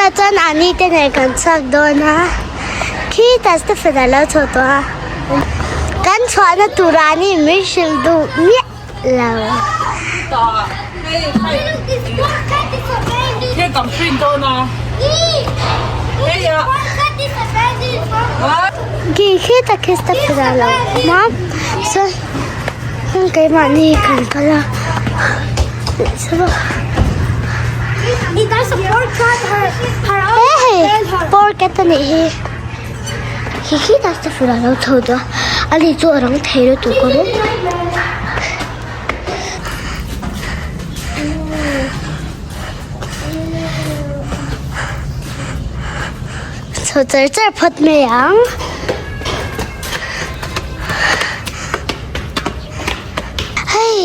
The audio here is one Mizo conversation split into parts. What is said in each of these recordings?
Tunah chuan Ani te nen kan chhuak dawn a, khitah Stephen a lo chho tawh a, kan chhuahna turah Ani min hrilh duh miah lo. Khi khitah khi Stephen a lo awm a, chuan keimahni kan kal a. He hei porket a nih hi khi khi tak te fur a lo chho tawh a ani chu a rang thei lutuk a maw. Chho char char phawt mai ang. Hei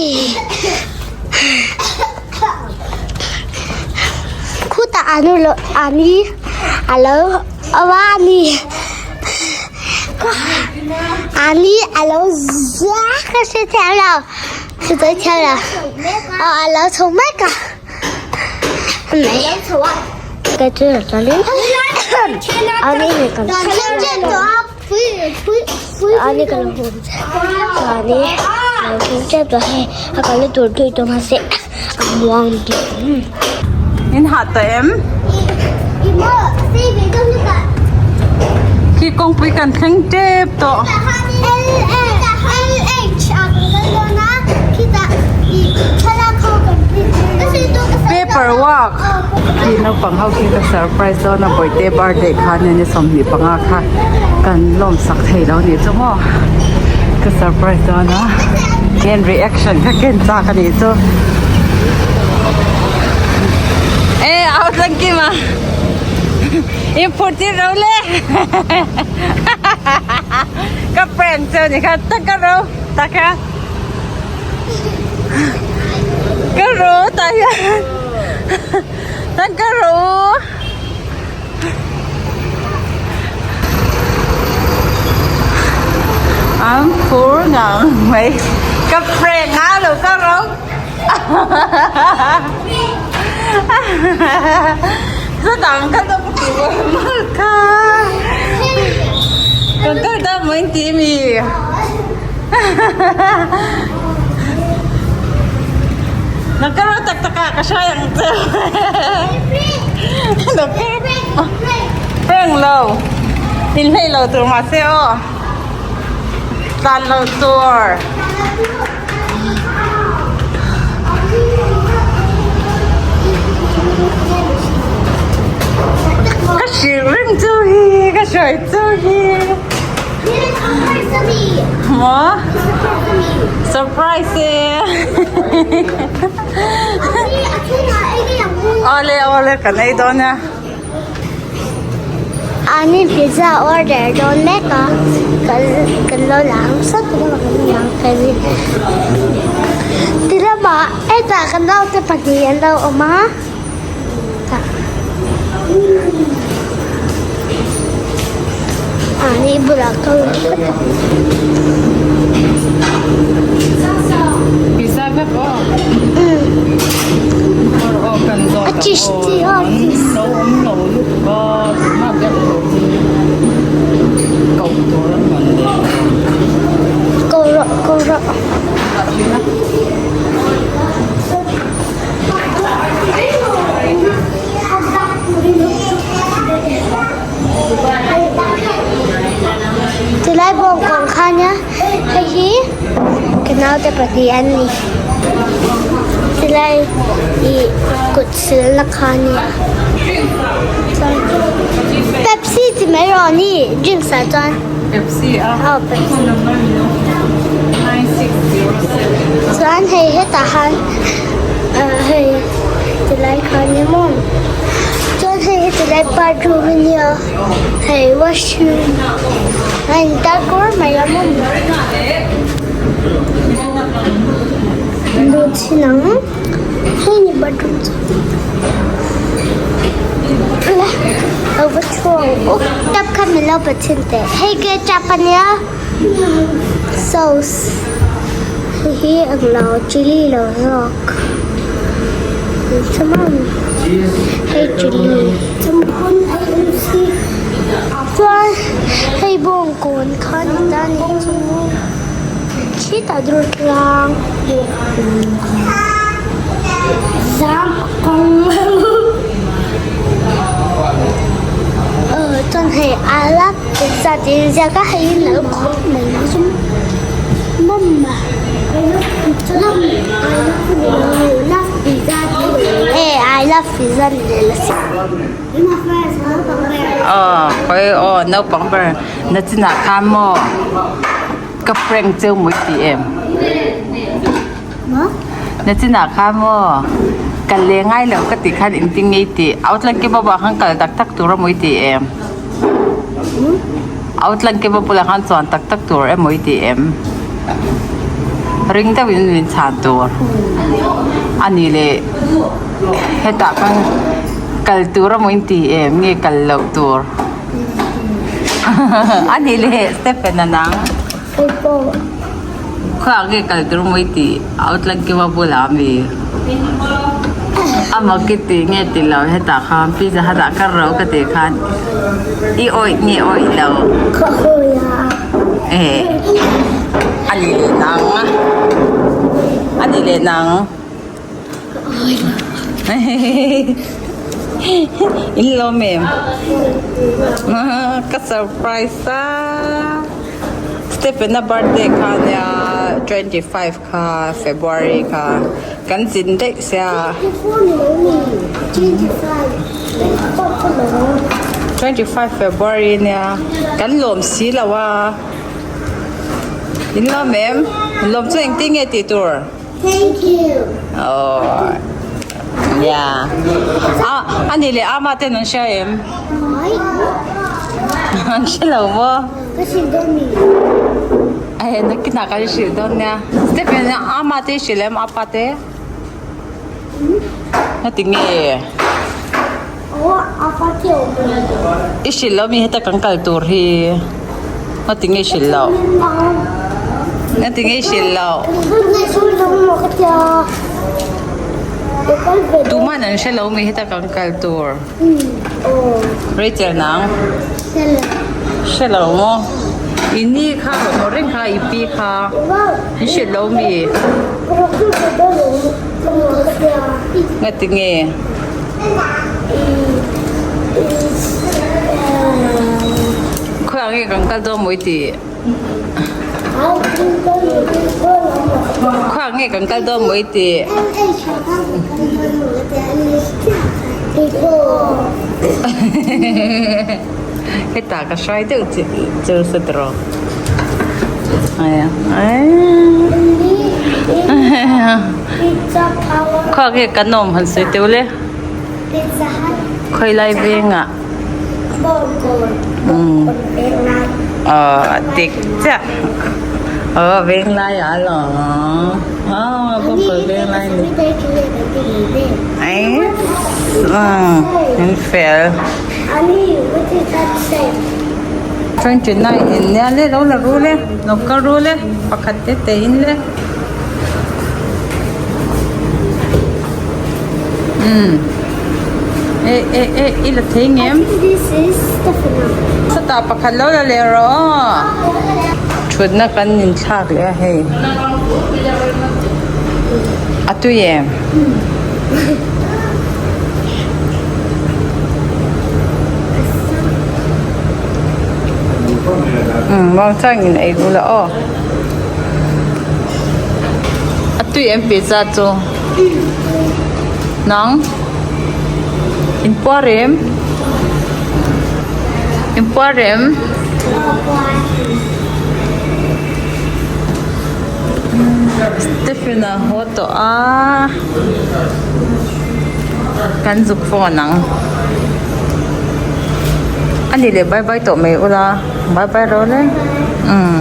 khutah anu lo ani alo awm a ani ani alo zak a hre thiam lo hre tawi thiam lo aw alo chho mek a ani kan ani ka lo hmu chuanin a lo hmu tep tawh hei a kalna tur tui tawh mahse a muang bik In hah tawh em? Khi kawngpui kan thleng tep tawh. Paper work Khi naupang ho khi ka surprise dawn a bawihte birthday kha nia ni 25 kha kan lawm sak thei lo nih chu maw ka surprise dawn a hian reaction kha ken chak a nih chu e au tlang kim a in phur tir ro le ka prank chu ni kha tak ka ro tak kha ka ro ta hian tak ka ro. An phur ngang mai ka prank a lo ka ro chutah ka lo ti mal kha kan kal ta mai ti mi na ka ro tak tak a ka hrai ang che Prank lo in hlei lo tur mahse aw tlan lo tur. Ka hrilh reng chu hi ka hruai chu hi maw surprise e. Awle awle kan ei dawn a. Ani pizza order dawn mek a kan kan lo la ang sawt a kan lo la ang ka rin ti lamah hetah kan naute pahnih an lo awm a tah ani bulah ka awm tlat a. Pizza vek aw. A cheese chi a cheese. Ko rawh ko rawh. Tilai bawngkawn kha nia hei hi ka naute pahnih an ni tilai ih kut silna kha nia chuan pepsi ti mai rawh ni drinks ah chuan pepsi a aw pepsi chuan hei hetah han ah hei tilai kha nia maw chuan hei hi tilai bathroom a nia hei washroom a in tar kur mai a maw lut chin ang hei ni bathroom chu le a va chhuak ang tap kha min lo pe chhin teh hei ketchup a nia sauce hei hi englo chilli lo zawk hei chilli. Kawn kha ni ta nih chu khitah durtlang zam kawng chuan hei a la pizza tih a inziak a hei hi nalh khawp mai chu mama I love pizza ni leh la si. Aw khawi aw naupang ber na chinah khan maw ka prank cheu mui ti em na chinah khan maw kal leh ngai lo ka tih khan in ti ngei tih outline ke bawah khan kal tak tak tur a mui ti em outline ke bulah khan chuan tak tak tur emaw i ti em ring deuhin min chhan tur a ni leh. Hetah khan kal tur a maw in ti em nge kal loh tur a ni leh Stephen a nang khawiah nge kal tur maw i tih outline kima bulah ami a mak i tih nge ti lo hetah khan pizza hut ah ka ro ka tih khan i awih nge awih lo eh a ni leh nang a ni leh nang. In lawm em? Ka surprise a. Stephen-a birthday kha nia 25 kha February kha kan zin daih sia. 25 February nia kan lawm si lo a. In lawm em? Lawm chu engtin nge tih tur? Thank you. Oh. Yeah. A ani le ama ten an hria em? Ai. An hre lo maw? Ka hrilh dawn mi. Ai nakinah kan hrilh dawn nia. Stephen ama te hrilh em apa te? Heti nge? Oh, apa te awm lo. I hrilh lo mi heta kan kal tur hi. Heti nge hrilh lo? Heti nge hrilh lo? Tuman an hre lo mi heta kan kal tur. Rachel nang? Hre lo maw? I ni kha rawn haw reng kha i pi kha. I hrilh lo mi? Ngati nge? Khawiah nge kan kal dawn maw i tih? Khawiah nge kan kal dawn maw i tih? Hetah ka hrai deuh chu sa tawh. Khawiah nge kan awm han sawi teuh le? Khawilai vengah Aw dik chiah aw venglai ah alawm aw bawngkawn venglai a ni an fel 29 in nia le lo la ru le lo kal ru le pakhat te te in le umm eh eh eh i la thei ngem chutah pakhat lo la leh rawh thutna kan inthlak leh a hei a tui em. Umm muangchangin ei bula aw. A tui em pizza chu nang in puar em in puar em Stephen a haw tawh a kan zuk phone ang a ni leh bye bye tawh mai ula bye bye rawh le umm.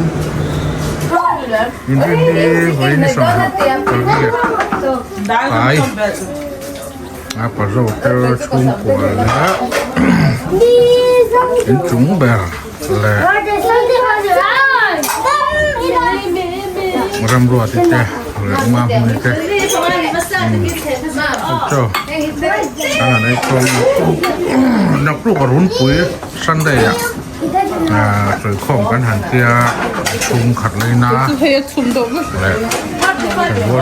Inrinni vawiin sawmhnih pali leh pai a pazo te chhungkua leh inchung ber leh ramruati te leh mahmui te chaw an han ei khawm a naktuk a runpui sunday ah. Ahh sawikhawm kan han tia chhung khat laina leh thenrual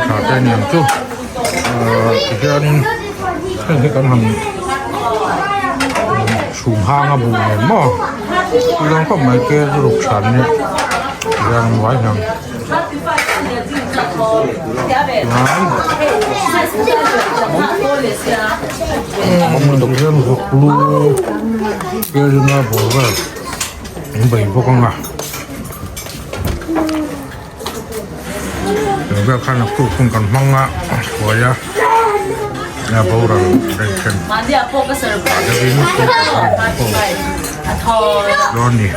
tha te aniang chu ahh tihianin heng hi kan han chhum hang a buh nen maw tui dawn khawp mai te ruk than nia tihian an vai hian chuan hian vawk lu Pialina bawr vel an bei bawk ang a tun vel khan a crew hun kan hmang a hruai a a boral reng then deuhin dawn ni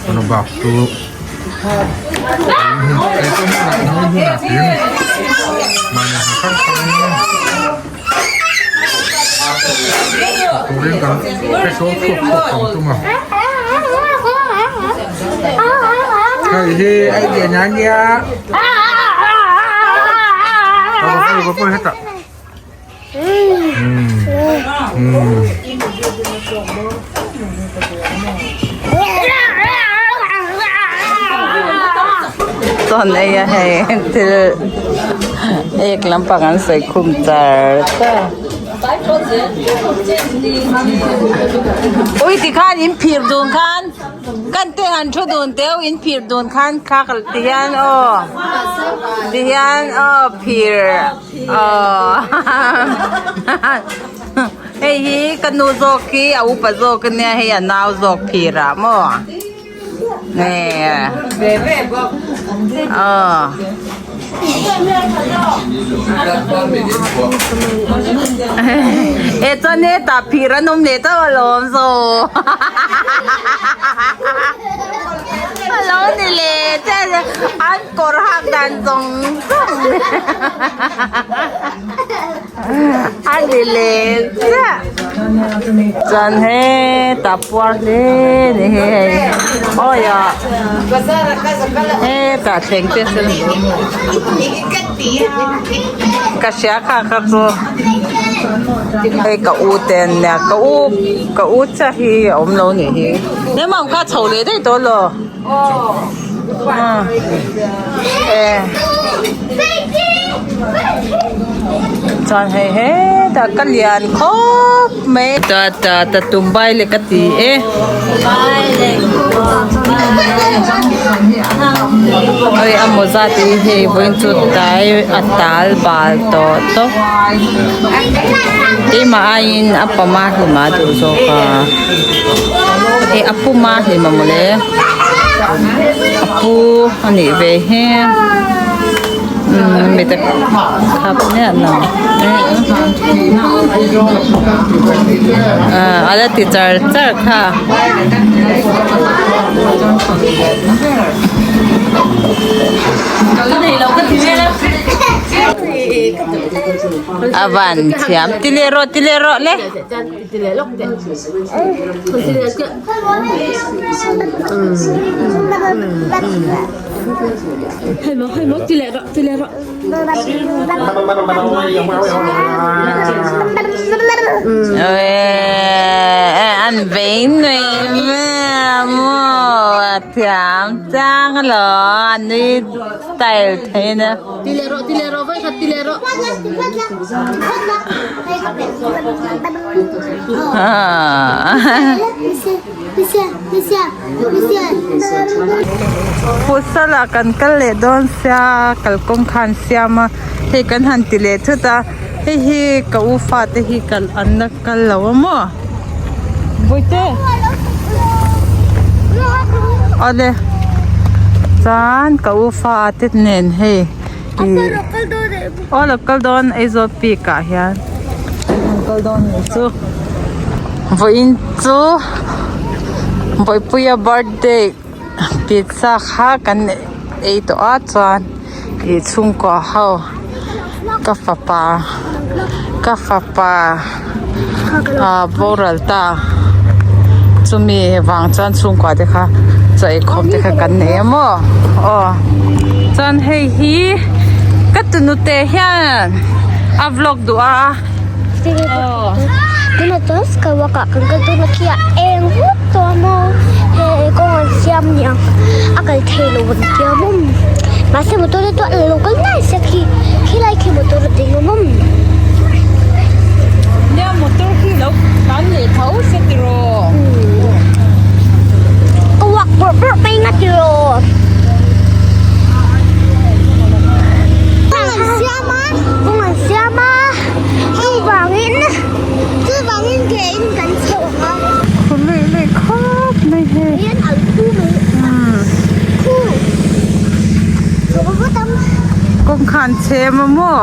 chuan a bak chu hmunah tin mahni hna hrang hrang. Turin kan petrol chhuak chhuak kan tum a. Hei hi ai lian a nia. Ka pa ka pa hetah. Hmm. Hmm. Chuan ei a hei thil ek lampang an sawi khum char char ui tikhan in phir dun khan kan te han thu dun teu in phir dun khan kha ka ti hian aw ti hian aw phir aw Hei hi ka nu zawk hi a upa zawk ania hei a nau zawk phir ah maw nge aw e chuan hetah phir an awm leh teuh alawm zaw alo ni leh chiah an kawr hak dan zawng zawng. A ni leh chiah chuan hetah puar hle ni hi hei awi ah hetah thleng te sawn ka hria kha kha chu hei ka u te an nia ka u ka u chiah hi a awm lo nih hi emaw kha chho leh daih tawh law. Chuan hei hetah ka lian khawp mai ta ta ta tum bai leh ka ti e oi a mawza tih hi hei vawiin chu tlai a tal bal tawh tawp keimah aiin a pama hlima a duh zawk a. Eh a puma hlim a mawle a pu a nih ve hi umm mi te khap miah lo ah a la ti char char kha. A van thiam ti leh rawh ti leh rawh le. An vei nui maw a thiam chang alawm a nui style thei na. Futsal ah kan kal leh dawn sia kalkawng kha an siam a hei kan han ti leh thut a hei hi ka u fate hi kal an la kal lo a maw Bawihte awle chuan ka u fate nen hei. Aw lo kal dawn Aizawl peak ah hian an kal dawn nih chu vawiin chu Bawihpuia birthday pizza kha kan ei tawh a chuan ih chhungkua ho ka fapa ka fapa ah boral ta chumi vang chuan chhungkua te kha chaw eikhawm te kha kan nei a maw aw chuan hei hi ka tunu te hian a vlog duh a aw. siam niang a kal thei lo an tia mawm mahse motor te chu a lo kal nai sia khi khilai khi motor a ding a mawm. Nia motor khi lo tlan leh tho se tiraw. Ka walk bawrh bawrh mai nga tiraw. Kawng an siam a kawng an siam a chuvangin chuvangin ke in kan chho ang a. Khu lui lui khawp mai hei. Hian al khu mai khu Kawng khan chhem a maw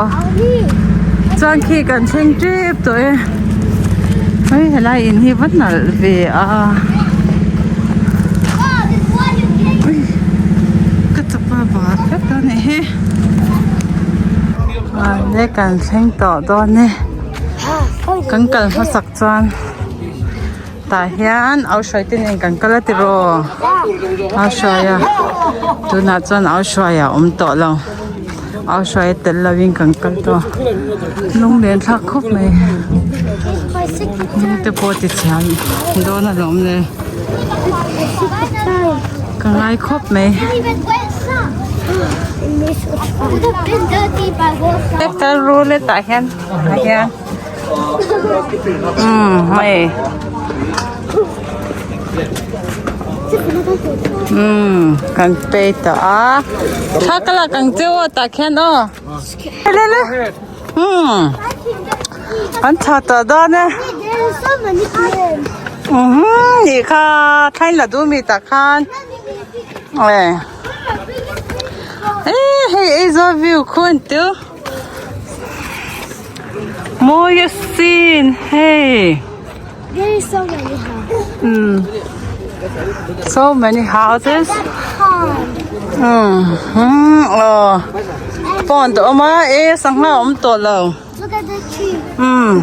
chuan khi kan thleng tep tawh e hei helai in hi va nalh ve a ka chapa var vek a ni hi ane kan thleng tawh dawn e kan kal hmasak chuan. Tah hian au hruai te nen kan kal a tiraw au hruai a tunah chuan au hruai a awm tawh lo au hruai a tel lovin kan kal tawh lung len thlak khawp mai te pawh ti chhiam dawn alawm le ka ngai khawp mai. Kal rul e tah hian tah hian. Umm hei umm kan pay tawh a thla ka lak ang che aw tah khian aw le le umm an tha tawh dawn e umm nih kha thlain la duh mi tah khan e hei Aizawl view khu an tiu. Mawi asin hei. There is so many houses. Mm. So many houses. Mm. Mm. Oh. Pond awm a e sangha awm tawh lo. Look at the tree. Mm.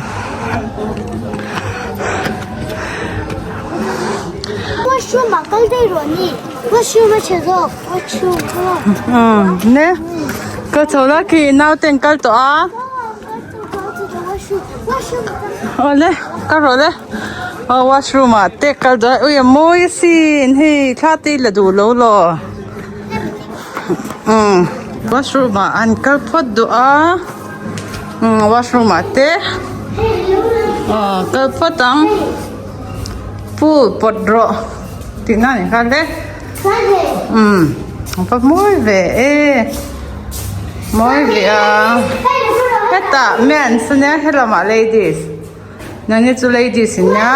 Washroom ah kal daih rawh ni. Washroom a chhe zawk. Washroom kha. Mm. Ne. Ka chho la khi nauten kal tawh a. Awle ka rawh le. Aw washroom ah te kal dawn ui a mawi asin hei thla te i la duh lo law. Umm washroom ah an kal phawt duh a. Umm washroom ah te aw kal phawt ang. Pool pawt rawh tih na ni kha le. Umm a va mawi ve e mawi ve a hetah men's ania helamah ladies nangni chu ladies in nia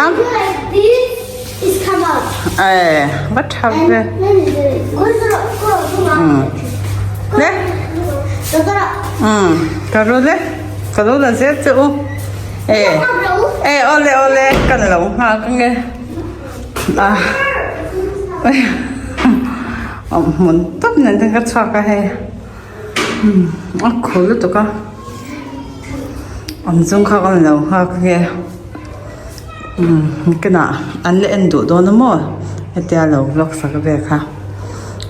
eh va tha ve umm le umm ka ru le ka lo la zel che u eh eh awle awle kan lo nghak ange. A hmun tawp nen ten ka chhuak a hei a khaw lutuk a an zawng kha ka lo nghak nge kinah an la en duh dawn a maw hetia lo vlog sak vel kha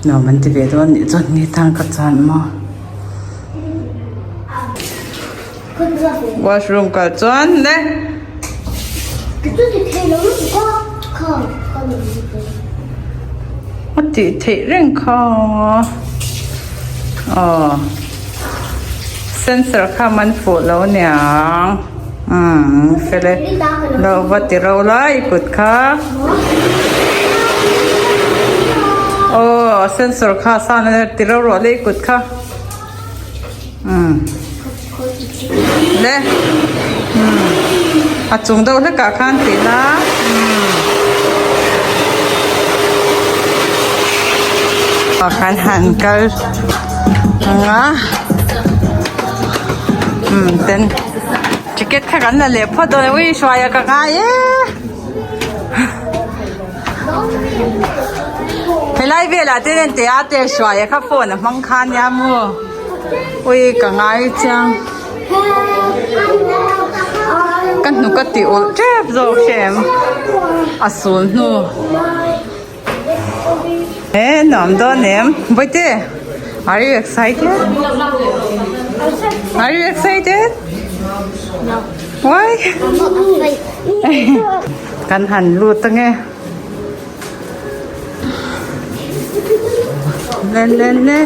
nuam an ti ve dawn anih chuan ni tan ka chuan maw washroom kal chuan le. A tih theih reng kha aw sensor kha man fuh lo niang umm fel e lo va ti ro lai kut kha aw sensor kha san a ti ro rawh le i kut kha. Umm le umm a chung deuh hlekah khan tih la umm ah khan han kal ang a umm ten ticket kha kan la leh phawt dawn ui hruai a ka ngai e. Helai velah te hian tea te hruai a kha phone a hmang kha nia maw ui ka ngai chiang ka hnuk a ti ulh tep zawk hrem a sul hnu e nuam dawn em Bawihte are you excited are you excited why. Kan han lut ange. Le le le.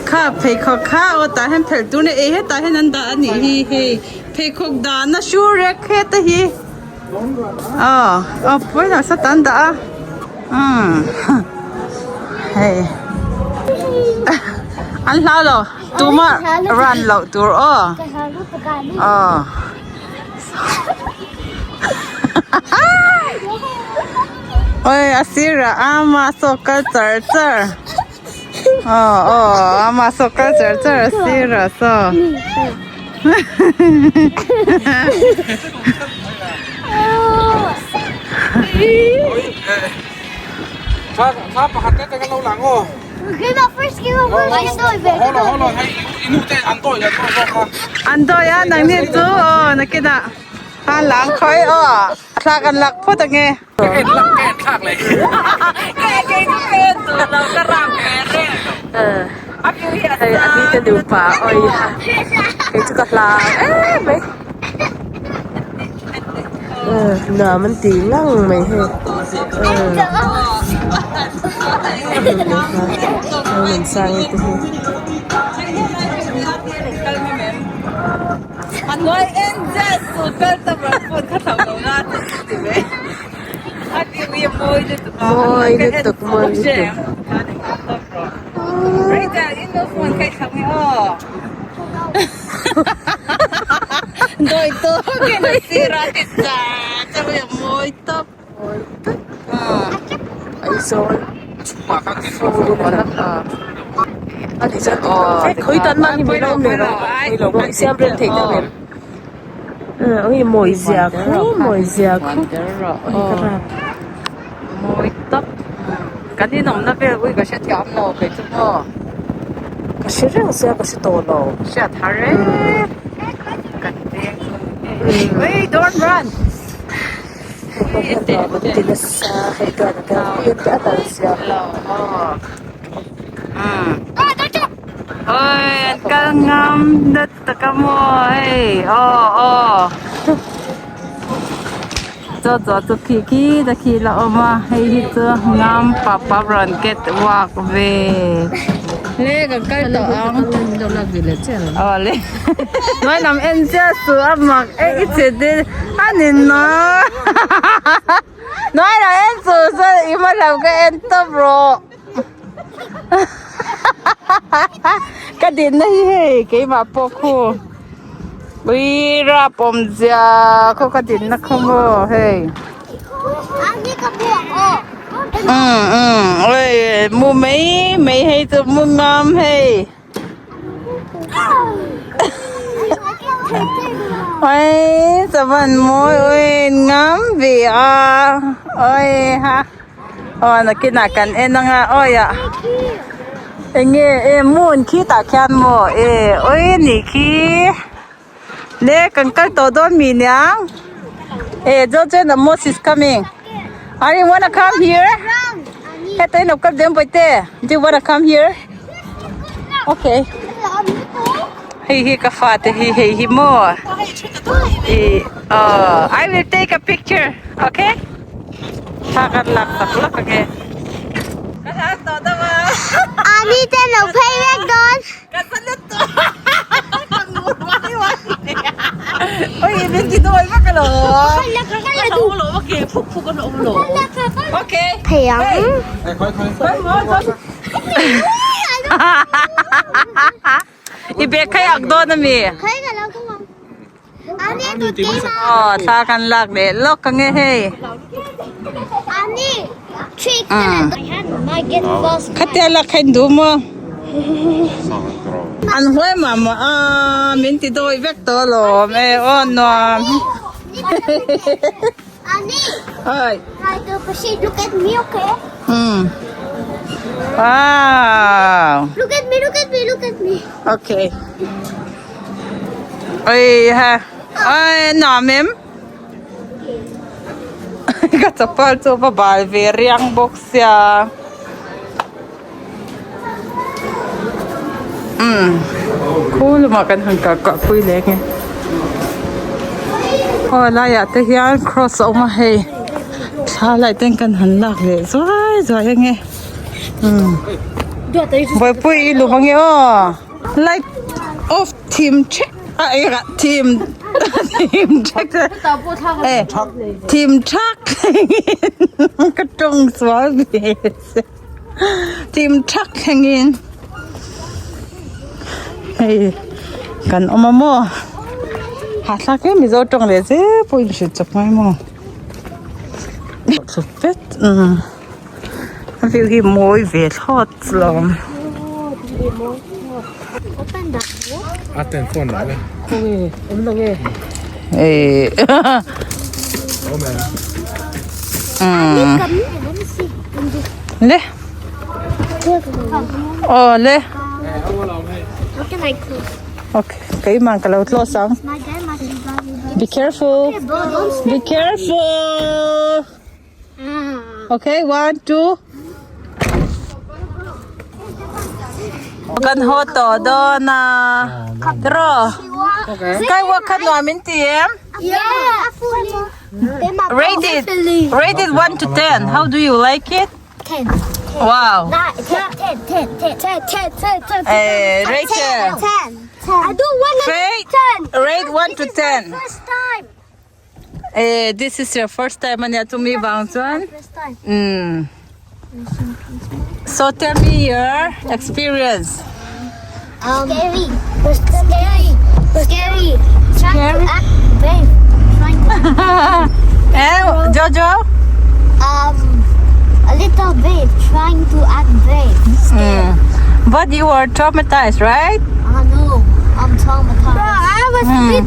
Kha pheikhawk kha aw tah hian phelh tur a ni e hetah hian an dah a nih hi hei pheikhawk dahna shoe rack heta hi aw aw pawilah sawtah an dah a umm hei an hlau lo tumah run loh tur aw aw. Oi a sirah ama saw kal char char aw aw ama saw kal char char a sirah saw An dawi a nang ni chu aw nakinah a lang khawi aw a thlak an lak phawt ange. Hei a ni te nupa awi kei chu ka hlau em mai. Nuam an ti ngang mai hei Lalnunsanga te hi. Mawi lutuk mawi lutuk. Dawi tawp in a sir a ti cha cha mai a mawi tawp Aizawl a ti chuan khawi tan man hi mai lo mai lo mai lo i siam rem thei ta em ui mawi zia khu mawi zia khu ui ka rap mawi tawp kan inawmna vel ui ka hrethiam lo kei chu maw. Ka hre reng sia ka hre tawh lo. Hriat har e. Kan veng chu ni e. Hey don't run. Ti nasa hei chuan a kal pui te a dal sia. Oi an kal ngam dat tak a maw hei aw aw. Chaw chaw chu khi khi ta khi la awm a hei hi chu ngam pap pap rawn ket walk ve le kan kal tawh ang aw le hnuai lam en chiah suh a mak e i che te a ni naw hnuai lam en suh chuan i hma lam ka en tawp rawh ka dinna hi hei keimah pawh khu ui rap awmzia khaw ka dinna khaw maw hei um um ui mu mai mai hei chu mu ngam hei. Oi chavan mawi ui ngam ve a oi ha aw nakinah kan en anga awi ah enge e moon khi tah khian maw e ui nih khi le kan kal tawh dawn mi niang e Jojo and Amos is coming are you wanna come here heta in lo kal dawn bawihte do you wanna come here okay hei hi ka fate hi hei hi maw ih aw I will take a picture okay thla kan lak tak lak ange ka hlau tawh deuh a Ani te lo phei vek dawn. Ka sa lutuk ka ngur mai mai oi min ti dawi vak alo okay Thei ang. I bag kha i ak dawn ami? Aw thla kan lak leh lawk ang e hei. Khatia lak kha in duh maw? An huai mah mah a min ti dawi vek tawh alawm e aw nuam. Oi. Hmm. Wow. Look at me, look at me, look at me. Okay. Oi ha. Oi nuam em. Ka chapal chu va bal ve riang bawk sia. Umm khu lamah kan han kah kah pui leh nge. Aw laiah te hian cross a awm a hei thla lai ten kan han lak leh zuai zuai ange umm buaipui i lum ange aw light off thim thek a eng ah thim thim thek e thim thak thlengin ka tawng sual ve se thim thak thlengin hei kan awm a maw hahthlak em mizo tawng leh zel pawh inhrilh chawp ngai maw vek umm a view hi mawi ve thlawt lawm. Le aw le okay keimah ka lo close ang be careful be careful okay one two kan haw tawh dawn a tiraw kai walk kha nuam in ti em rate it rate it 1 to 10 how do you like it 10. Wow. 9, 10, 10, 10, 10, 10, 10, 10, 10. Eh, Rachel. 10. 10. I don't want Faith, 10. rate 1 to 10. First time. Eh, this is your first time ania chumi vang chuan. First time. Mm. So tell me your experience. Scary. Scary. Scary. Trying to act brave. Trying to Eh, Jojo? a little brave. Trying to act brave. Mm. But you were traumatized, right? I know. I'm traumatized. Bro, I was a bit.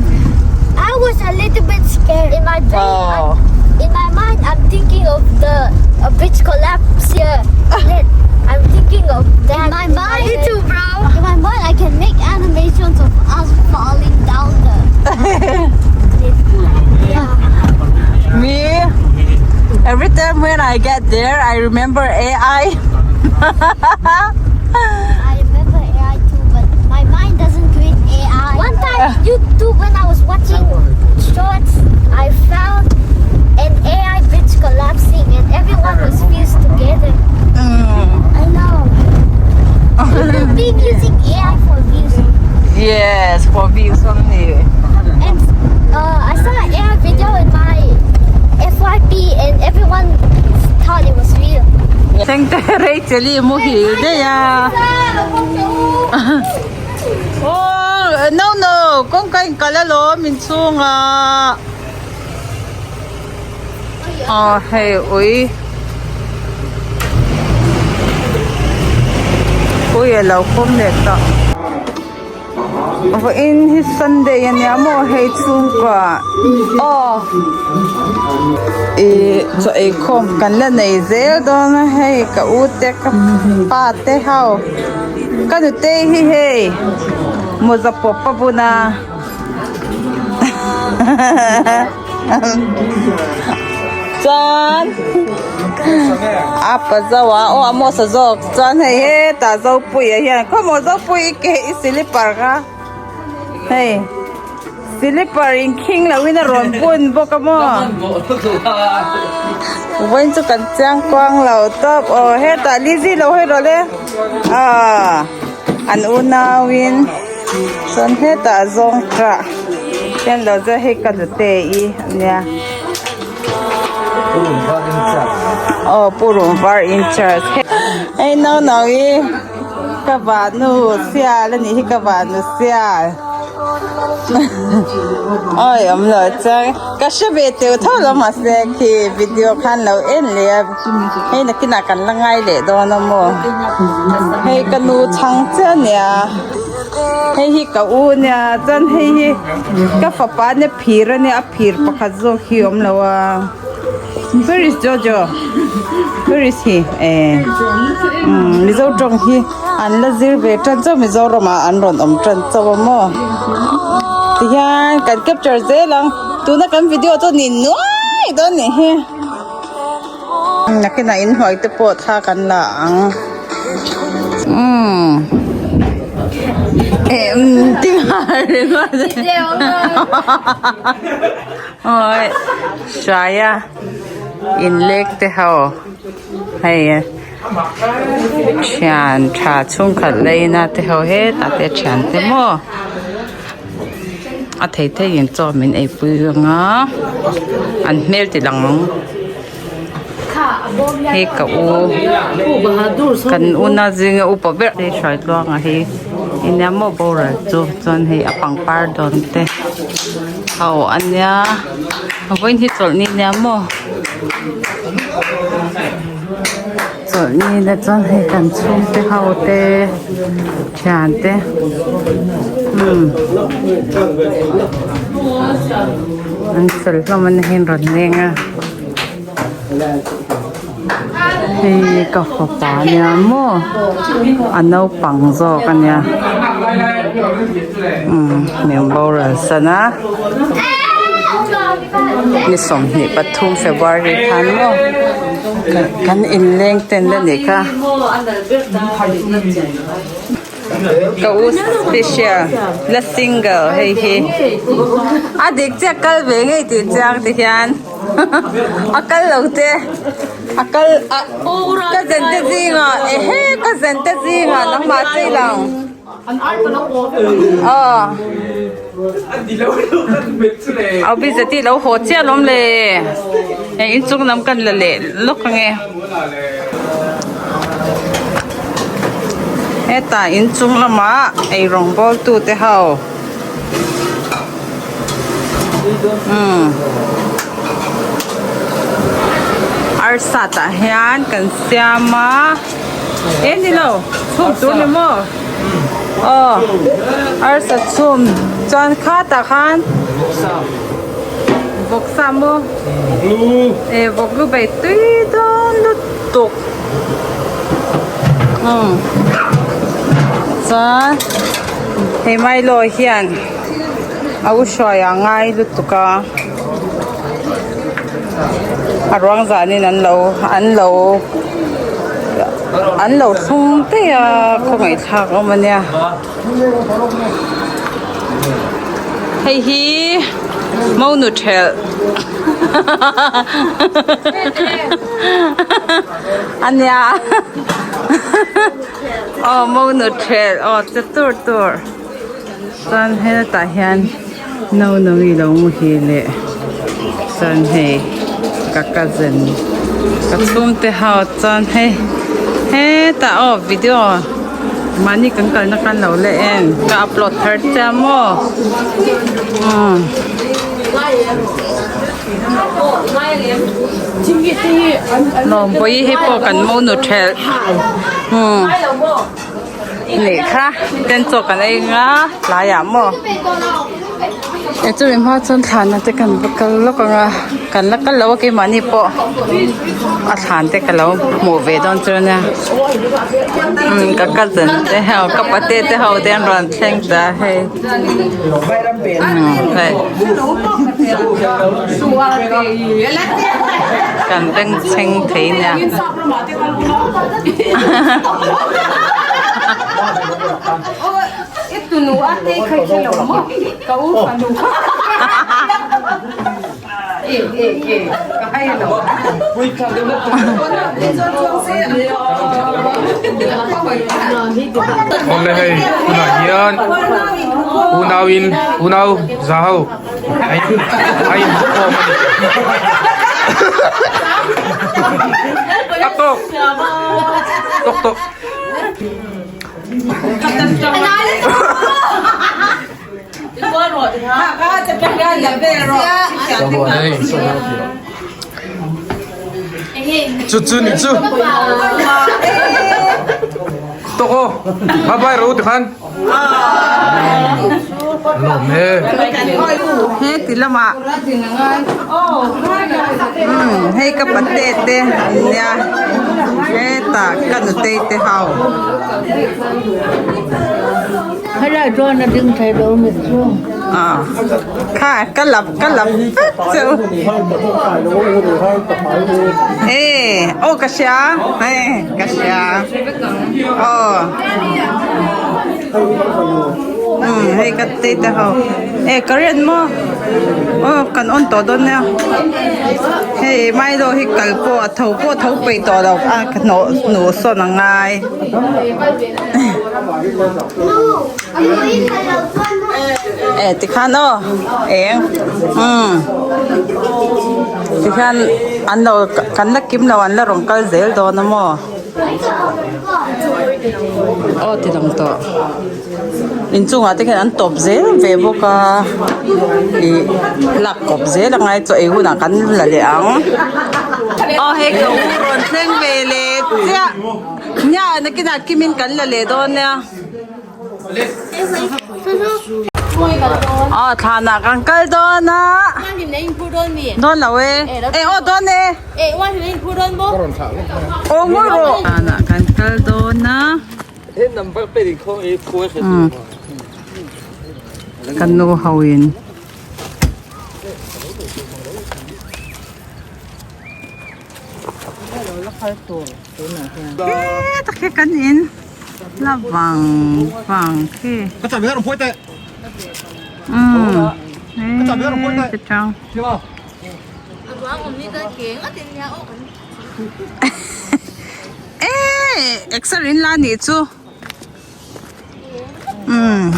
I was a little bit scared. In my brain, Oh. I'm, in my mind, I'm thinking of the a bridge collapse here. Then I'm thinking of that. In my mind, me too, bro. In my mind, I can make animations of us falling down the. yeah. Me, every time when I get there, I remember AI. I remember AI too, but my mind doesn't create AI. One time, YouTube, when I was watching shorts, I found an AI bridge collapsing and everyone was fused together. I know. People been using AI for views. Yes, for views only. And I saw an AI video in my FYP and everyone thought it was real. Thank you, Rachel. Muhil daih a. Oh, no, no. Kawngka in kal alawm inchhungah. Aw hei ui. Ui a lo kawm leh tawh. Vawiin hi Sunday a nia maw hei chhungkua aw ih chaw ei khawm kan la nei zel dawn a hei ka u te ka pa te ho ka nutei hi hei mawza pawp a bun a chuan a pa zo a aw a mawsa zawk chuan hei hetah Zopuia hian khawmaw Zopui i ke i silipar kha hei silipar in khing lo in a rawn bun bawk a maw vawiin chu kan chiang kuang lo tawp aw hetah Lizzy lo hawi rawh le ah an unau in chuan hetah zawng tah hian lo zia hei ka nute i ania aw purun var in charge hei no no i ka vahnu sial anih hi ka vahnu sial awi awm lo chuan ka hre ve teuh tho lo mahse khi video khan lo en leh a hei nakinah kan la ngai leh dawn a maw hei ka nu chhang chiah ania hei hi ka u ania chuan hei hi ka fapa ania phir ania a phir pakhat zawk hi a awm lo a where is jojo where is he eh umm mizo tawng hi an la zir ve tan chauh mizoram ah an rawn awm tan chauh a maw tihian kan capture zel ang tuna kan video chu ni nuai dawn nih hi nakinah inhnuai te pawh thla kan la ang umm. Em ti nghal ringawt awi hruaia inlek te ho hei thian tha chhungkhat leina te ho hetah te thian te maw a thei thei in chaw min eipui ang a an hmel ti lang ang. Hei ka u kan una zinga upa ber hei hruai tluanga hi nia maw boral chu chuan hei a pangpar dawn te a awh a nia vawiin hi chawlhni nia maw chawlhni na chuan hei kan chhungte ho te thian te umm an fel hlawm a ni hei an rawn leng a. Hei ka fapa ania maw a naupang zawk ania umm min boral san a ni 23 February khan maw kan inleng ten la nih kha. Ka u special la single hei hi a dik chiah kal ve ngei tih chiang ti hian a kal lo te a kal a ka zen te zingah ehe ka zen te zingah nangmah chei lang aw au bizeti lo haw chiah alawm le hei inchung lam kan la leh lawk ange. Hetah inchung lamah eirawng bawl tute ho umm arsa tah hian kan siam a eh ni lo chhum tur ni maw aw arsa chhum chuan khatah khan vawksa maw eh vawk lu bei tui dawn lutuk. Umm chuan hei Milo hian a u hruai a ngai lutuk a a ruang zanin an lo an lo an lo thlung daih a khawngaihthlak awm a nia hei hi monu thelh. Ania aw monu thelh aw che tur tur chuan hetah hian no no hi lo muhil leh chuan hei ka cousin ka chhungte ho chuan hei hetah aw video mahni kan kalna khan lo la en ka upload thar chiah maw umm. Lawmpui hi pawh kan mo nu thelh umm nih kha ten chaw kan ei nga tlaiah maw e chumi hma chuan thlan te kan va kal lawk ang a kan la kal lo a keimahni pawh a thlan te ka lo hmuh ve dawn chu ania umm ka cousin te ho ka pate te ho te an rawn thleng ta hei. Kan bengchheng thei nia. Awle hei tunah hian unau in unau za ho a in a in khawm a ni a tawk tawk tawk. Chu chu ni chu Tawk aw Bye bye ro tikhan Lawm e He ti lamah umm hei ka pate te an nia hetah ka nutei te ho. Helai chuan a ding thei lo mit chu. Ah kha ka lap ka lap vek chu. E aw ka hria e ka hria aw. Umm hei ka te te ho e current maw aw kan on tawh dawn nia hei Milo hi kal pawh a tho pawh a tho peih tawh lo a hnawh hnuh sawn a ngai. E tikhan aw eng umm tikhian an lo kan la kim lo an la rawn kal zel dawn a maw. Aw ti lang tawh inchungah te khian an tawp zel ve bawk a ih lak kawp zel a ngai chaw ei hunah kan la leh ang aw hei ka u rawn thleng ve leh chiah nia nakinah kimin kan la leh dawn nia. Aw thlanah kan kal dawn a dawn lo e eh aw dawn e aw ngawi rawh thlanah kan kal dawn a ka nu ho in. He tak hi kan in la vang vang khi umm he chang eh exer in la nih chu umm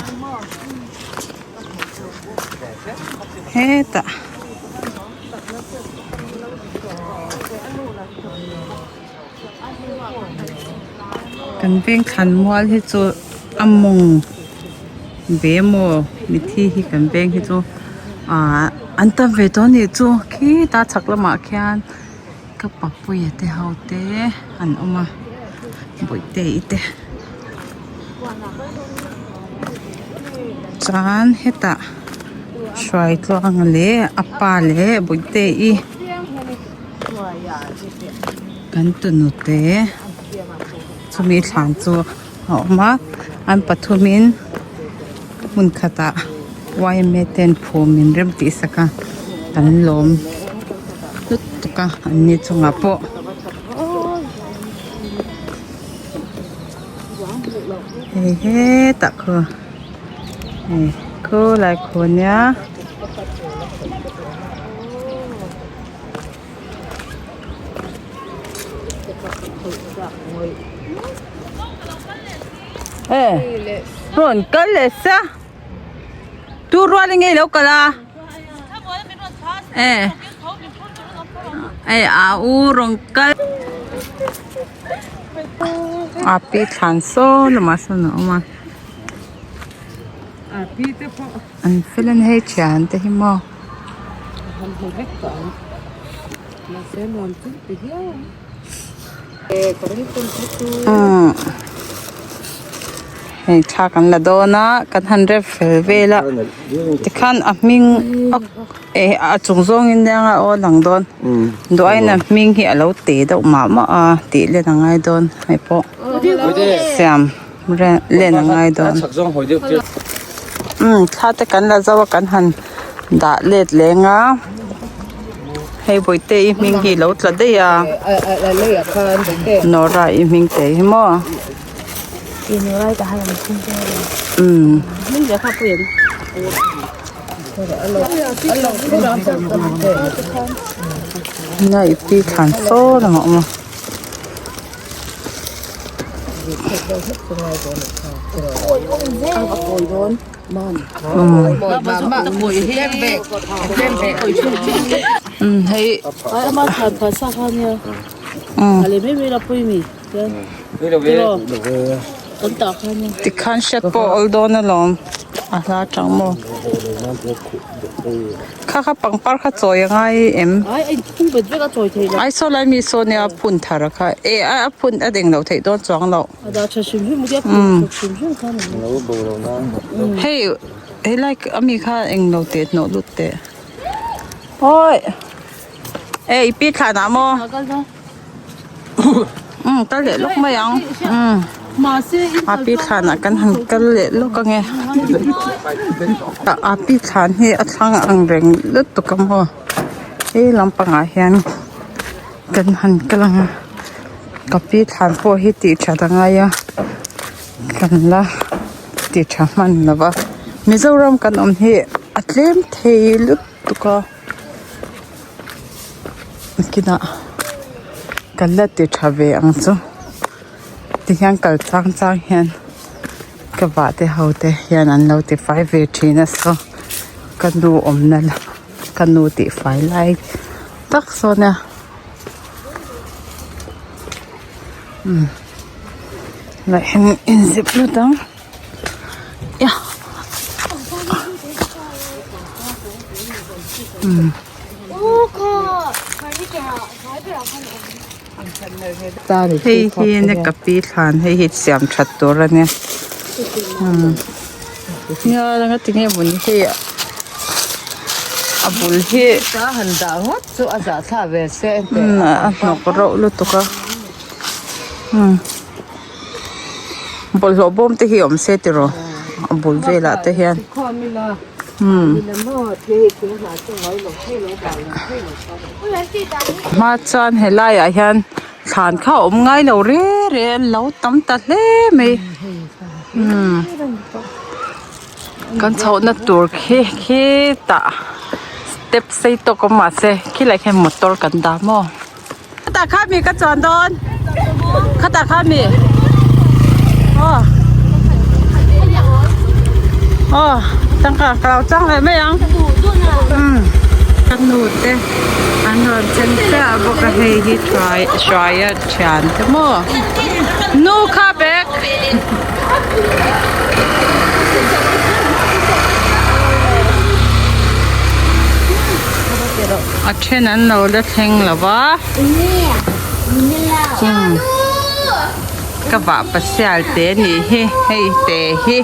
hetah. Kan veng thlan mual hi chu a mawng ve maw mithi hi kan veng hi chu ahh an tam ve tawh a nih chu khita chhak lamah khian ka papuia te ho te an awm a bawihte i te chuan hetah hruai tluang leh a pa leh bawihte i. Kan tunu te chumi thlan chu a awm a an pathumin hmun khatah yma ten phum min rem tih sak a an lawm lutuk a an ni chungah pawh. Hei hetah khu hei khulai khu nia. E rawn kal leh sia tu rual in nge ilo kal a e e a u rawn kal a pi thlan sawn lamah sawn a awm a an fel a ni hei thian te hi maw. Hei thla kan la dawn a kan han rep fel vel a tikhan a hming eh a chung zawngin nia aw a lang dawn duain a hming hi a lo te deuh mah mah a tih len a ngai dawn hei pawh siam len a ngai dawn umm thla te kan la zo a kan han dah let leng a hei bawihte i hming hi lo tla daih a Nora i hming te hi maw umm na i pi thlan sawn ang a awm a. Tikhan hriat pawh a awl dawn alawm a hla tang maw. Kha kha pangpar kha chawi a ngai em? Ai saw lai mi saw nia phun thar a kha e a phun a deng loh theih dawn chuang loh. Hei helai ami kha eng lo teh hnawh lut teh. Awi e i pi thlan ah maw? Umm kal leh lawk mai ang umm a pi thlan ah kan han kal leh lawk ange a pi thlan hi a thlang ang reng lutuk a maw he lampang ah hian kan han kal ang a ka pi thlan pawh hi tih that a ngai a kan la ti tha hman lo va. Mizoram kan awm hi a tlem thei lutuk a kinah kan la ti tha ve ang chu tihian kal chang chang hian ka vah te ho te hian an lo ti fai ve thin a saw ka nu awmna ka nu tih fai lai tak sawn a umm leh inzep lut ang. Hei hi nia ka pi thlan hei hi siam that tur a nia nia anga tinge mawni hei a bul hi a hnawk reuh lutuk a. Bawlhhlawh bawm te hi awm se tiraw a bul velah te hian umm hma chuan helai ah hian thlan kha a awm ngai lo reng reng an lo tam ta hle mai umm kan chhoh na tur khi khitah step sei tawk awm mahse khilai khian motor kan dah maw. Khatah kha mi ka chuan dawn khatah kha mi aw aw tangka ka lo chang leh mai ang umm ka nu te an rawn chen chiah bawk a hei hi hruai hruaia thian te maw nu kha bag. A then an lo la thleng lo va umm ka vah pasial te nih hi hei te hi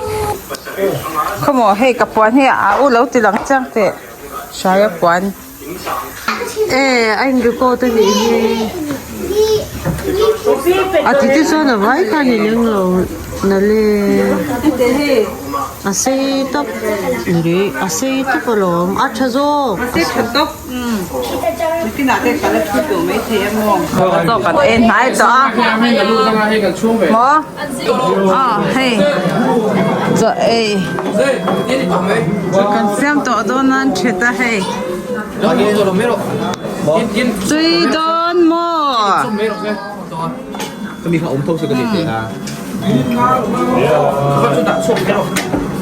khawmaw hei ka puan hi a u lo ti lang chiang teh hraia puan e a in record a nih hi a ti te chuan a vai khan in englo nalh e a sei tawp a sei tawp alawm a tha zawk. Chaw kan ei hnai tawh a maw aw hei chaw ei kan siam tawh dawn a an that a hei tui dawn maw.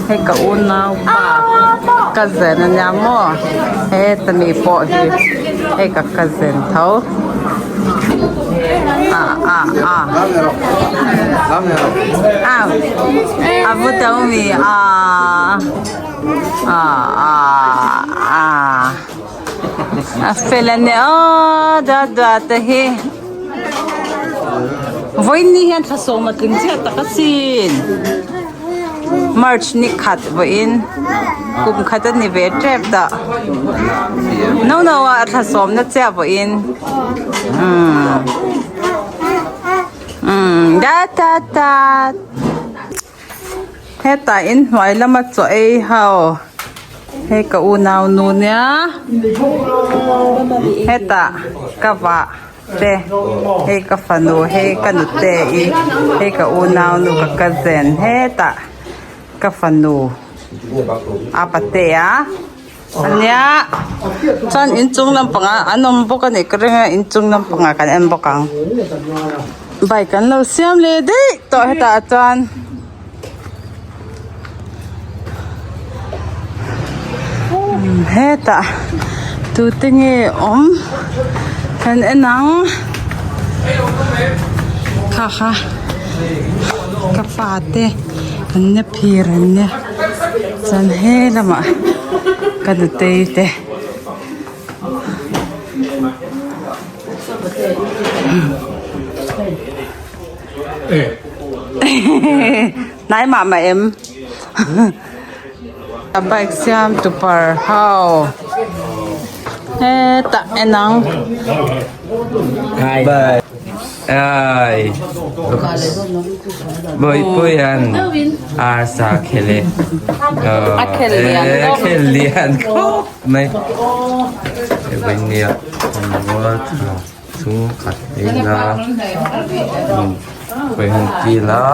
Hei ka unau pa cousin a nia maw heta mi pawh hi hei ka cousin tho ah ah ah ah a vu tau mi ah ah ah ah a fel a nia aw duat duat te hi. Vawiin hian thla sawm a tling chiah tak asin March ni khat vawiin kum khat a ni ve tep tah no no ah thla sawm na chiah vawiin umm umm da ta ta hetah inhnuai lama chaw ei ho hei ka unau nu nia hetah ka vah te hei ka fanu hei ka nute i hei ka unau nu ka cousin hetah ka fanu a patea ania chuan inchung lampangah an awm bawk a nih ka ring a inchung lampangah kan en bawk ang bike an lo siam leh daih tawh hetah chuan. Hetah tute nge awm kan en ang kha kha ka pa te an la phir an nia chuan he lamah ka nutei te. Hnai mah mah em a bike siam tu par ho hetah en ang. Ai Bawipuian arsa khel e A khel lian a khel lian khawp mai Vawinia rual tha chhung khat eina khawi han kil a.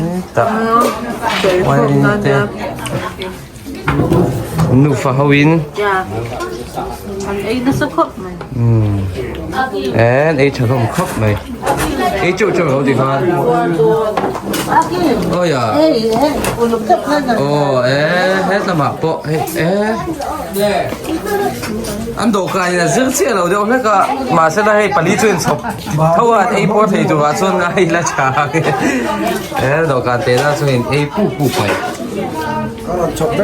Hetah wine te nufa ho in umm an ei tha hlawm khawp mai ei teuh teuh lo ti khan aw ya aw e hetlama pawh hei e an dawhkan in a zir chiah lo deuh hlek a mahsela hei pali chu inchhawp tho a an ei pawh thei turah chuan ngai ila tha ang e he dawhkan teh lah chuan in ei puk puk mai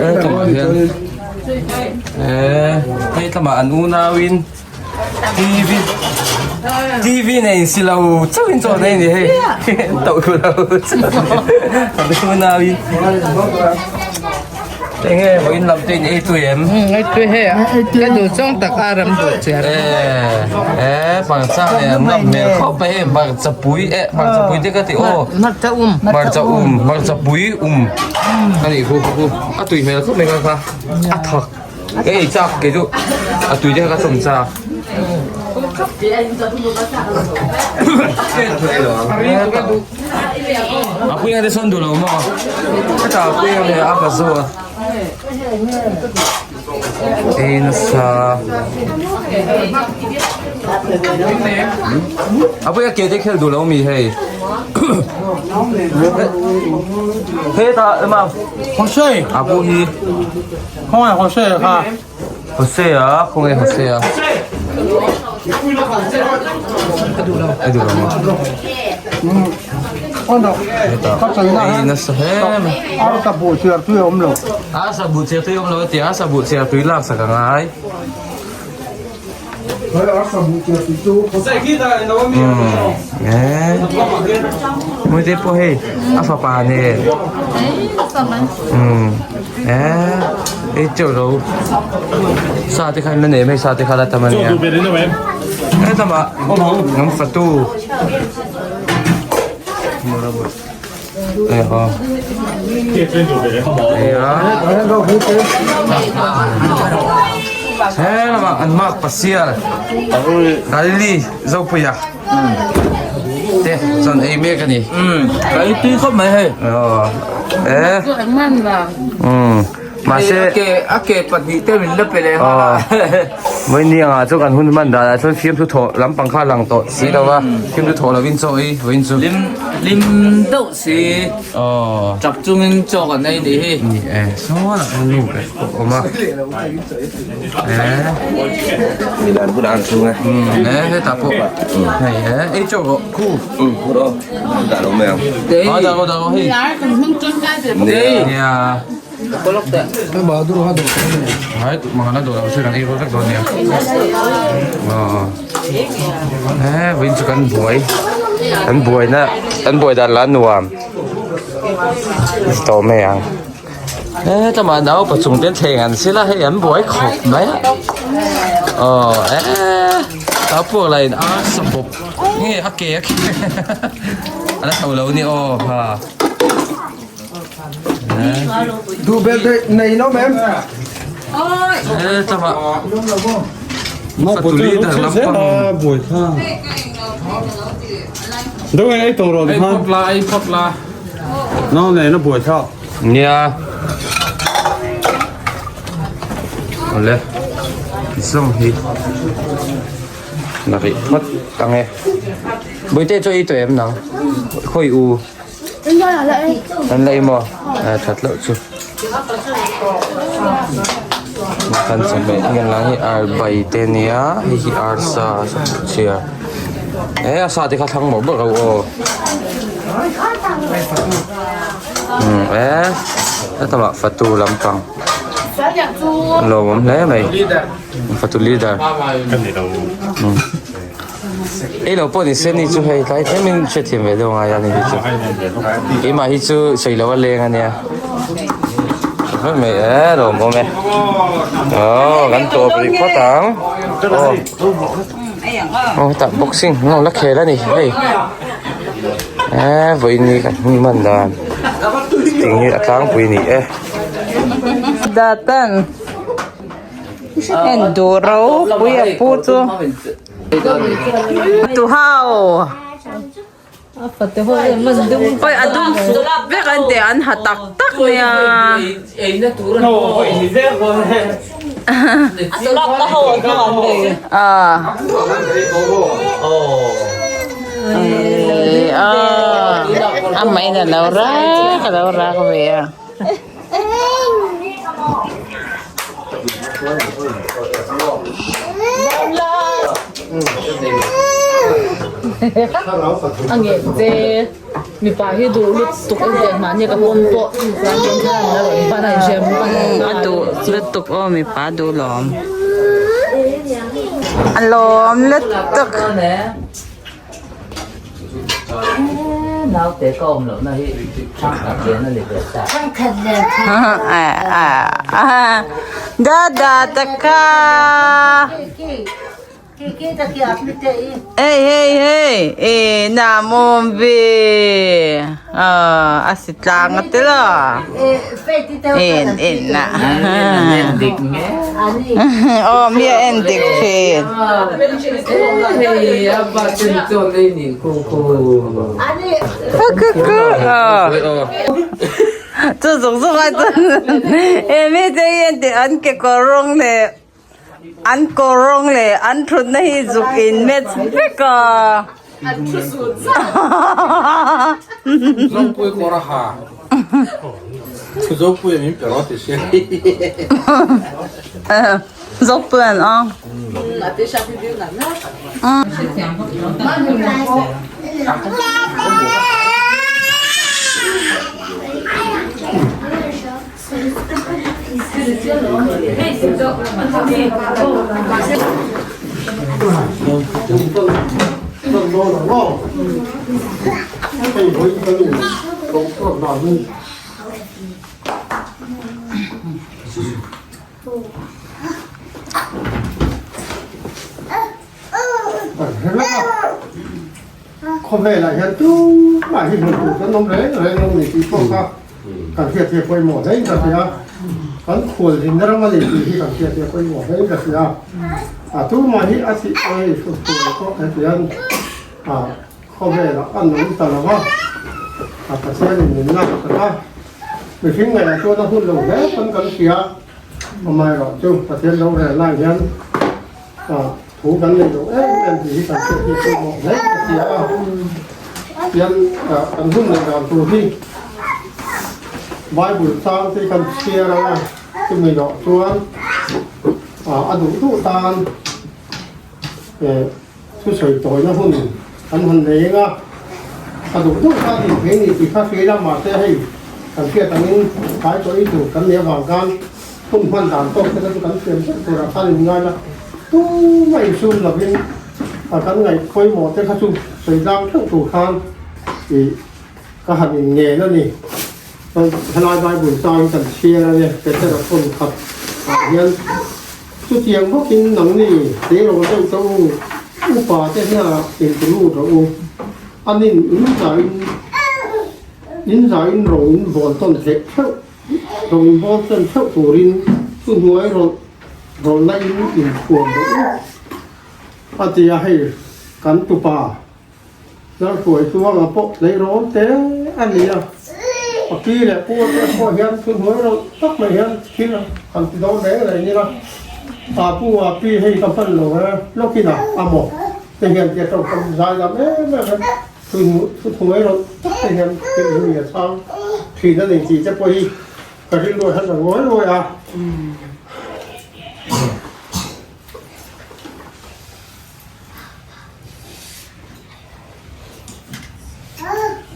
hetlangah hian eee hei tlamah an unauin tv tv nei insi lo chauh in chaw nei a ni hei an toh thlu lo an unauin. Enge vawiin lam te in ei tui em? Ei tui hei a, ka duh zawng tak a ram duh chiar. E hmarcha nen an ngam hmel khawp mai hei hmarcha pui e hmarcha pui te ka ti aw. Hmarcha um. Hmarcha um hmarcha pui um a nih khu khu a tui hmel khawp mai kha kha a thak ka ei chak kei chu a tui te kha ka chawm chak. A puia te sawn duh lo maw? Heta a puia leh a pa zo a. Ei nasa. A puia ke te khel duh lo mi hei. Heta ema. Jose. A pu hi. Khawngaih Jose kha. Jose a khawnge Jose a a duh lo maw ei nasa hle mai Arsa buh chiar tui a awm lo Arsa buh chiar tui a awm lo a ti a arsa buh chiar tui lak sak a ngai Mui te pawh hei a fapa nen e ei teuh lo sa te khan la nei mai sa te kha la tam a nia hetlama an fatu He lamah an mark pasial Galili Zopuia te chuan ei mek a ni. Ka ei tui khawp mai hei. E. Mahse a ke pahnih te min la pe leh nghal a. Vawiin anga chu kan hun hman danah chuan fiamthu thawh lampang kha a lang tawh si lo a, fiamthu thawh lovin chaw ei vawiin chu. Lim lim deuh si tap chungin chaw kan ei nih hi. Ni e, saw lah nu ber pawh a awm a. Milan bulah an chhung e. E hetah pawh hei e ei chaw rawh khu. Rawh dah lo mai ang. Dah rawh dah rawh hei. Nia. Hai mangana dawh lo se kan ei rual vek dawn nia. Aw. E vawiin chu kan buai kan buaina kan buai dan lah a nuam tawh mai ang. E tlama nau pachung te an thleng an sila hei an buai khawp mai a. Aw e tah puak lah in a sa bawp nge a ke a a la tho lo a ni aw ha. Duh bel theih nei lo mem. E tlama fatu leader lampang. Đâu ai tawh rawh Ei phawt la ei phawt la. Nau nei na buai thlak. Nia. Awle. Zawng hi. La rih phawt ang e. Bawihte chu ei tawh em nang? Khawi u. An la ei maw? A that loh chu. Kan chawhmeh ngen lang hi arbai te nia hei hi arsa chhia e a sa te kha thlang mawlh mawlh ro aw umm e hetamah fatu lampang a lawmawm hle mai fatu leader Ei lo pawh ni se ni chu hei tlai tlem in hrethiam ve deuh ngai a ni hi chu keimah hi chu sawi lo a leng a nia vek mai e lawm awm e aw kan tawp rih phawt ang aw aw hetah boxing an lo la khel a ni hei e vawiin ni kan hun hman dan ting hi a tlangpui a ni e. Datan. En duh ropui a pu chu. Tu hau. Oi a dum vek an tih an ha tak tak nia. Amah in a lo rak a lo rak ve a. A duh lutuk aw mipa duh lawm a lawm lutuk. Dada taka Hey hey hey e na mom ve a si tlang a ti lo en en na aw mi a en dik thin chu zung zung ai chuan he mi te hi en teh an kekawr rawng leh an kawr rawng leh an thutna hi zuk in match vek a. Zopuian a. Khawvelah hian tumah hi hmuh tur kan awm reng reng lo ni tih pawh kha kan hriat hi a pawimawh hle in ka hria. Kan khualzin ram a ni tih hi kan hriat hi a pawimawh hle in ka hria. A tumah hi a thih ai tur pawh hetiang khawvelah an awm ta lo va, a Pathianin min lak sak a, mihring ngaihah chuan a hun lo hle pawn kan hria. Amaherawh chu Pathian lo rel lai hian thu kan nei lo em em tih hi kan hriat hi pawimawh hle ka ti a, Pathian kan hun neih dan tur hi Bible chang te kan chhiar ang a, chumi loh chuan a duh duh tan Thusawi tawina hun kan han nei eng a, a duh duh kha din thei ni tih kha hria ila mahse hei kan hriat angin tlai tawh i tur kan nih avang khan hun hman dan tawk te kha chu kan thiam deuh turah khan in ngai la, tumah insum lovin a kan ngaih pawimawh te kha chu sawi tlang theuh tur khan ih ka han in ngen a ni. Helai Bible changin kan chhiar a nia, Petera thawn khat ah hian. Chutiang bawkin nangni tleirawl deuh te u, upa te hnenah inti lut rawh u. Anin in zain in zain rawng in bawl tawn theih theuh, rawng in bawl tawn theuh turin thuhnuai rawlh rawlhna in inthuam rawh u, a ti a, hei kan tupa. Lalhruai chuanga pawh tleirawl te a ni a, a pi leh pu te pawh hian thu hnuai reuh tak mai hian thil han ti dawn reng reng ila, a pu a pi hei ka hman lo e, lawkin a a maw te hian tia tawngkam zai dam em em a, thu thu hnuai reuh tak te hian thil hi mi a chhang thin a ni tih te pawh hi ka rilru hian a ngawi ngawi a.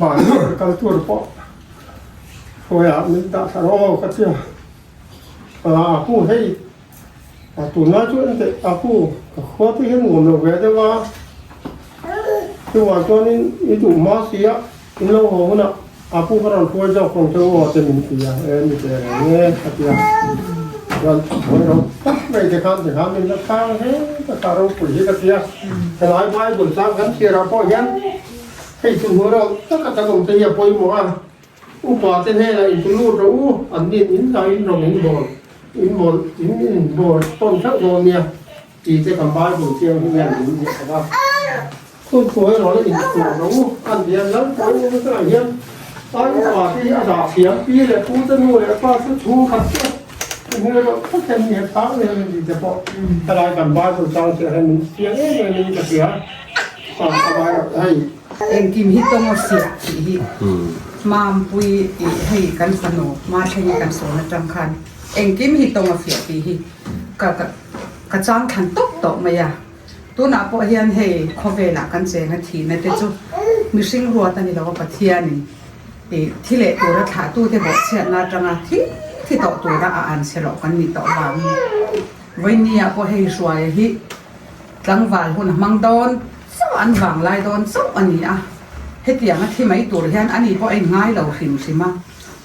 Mahni kal tur pawh khawiah min dah thla rawh aw ka ti a, a pu hei a tunlai chu engteh a pu ka khua te hian nuam lo ve deuh a, chuvang chuanin i duh hma si a in lo haw hunah a pu ka rawn hruai zawk ang che u aw te min ti a, e ni teh reng e ka ti a, chuan hruai ro tak mai te khan tikhan min la chhang hle ka kha ropui hi ka ti a, helai Bible chang kan chhiarah pawh hian Hei chu hmuh reuh tak a kan awm te hi a pawimawh a, upa te hnenah in tu lut rawh u, an nin in zah in rawng in bawl in bawl in in bawl tawn theuh dawn nia tih te kan Bible chiang hi hian min ziah sak a. Chun thu erawh la inchhuah lo u a ni a, Lalpawi u chungah hian ai upa te hi a dah thiam, pi leh pu te nu leh pa chu chhungkhat te a hmel erawh khat hian mi hethang em em tih te pawh helai kan Bible chang chiah hian min chiang em em in ka hria a, a vai erawh hei. Engkim hi tawng a fiah tih hi Mampui tih hei kan fanu Mathlengi kan sawn atang khan engkim hi tawng a fiah tih hi ka ka chang thlan tawp tawh mai a. Tunah pawh hian hei khawvelah kan cheng a thihna te chu mihring ruat a ni lo a, Pathianin ih thi leh tura thlahtute bawhchhiatna atanga thi thi tawh tura a an chhe loh kan nih tawh vangin vawinia pawh hei hruaia hi tlangval hun a hmang dawn chauh an vanglai dawn chauh a ni a, hetianga thi mai tur hian ani pawh a inngai lo hrim hrim a.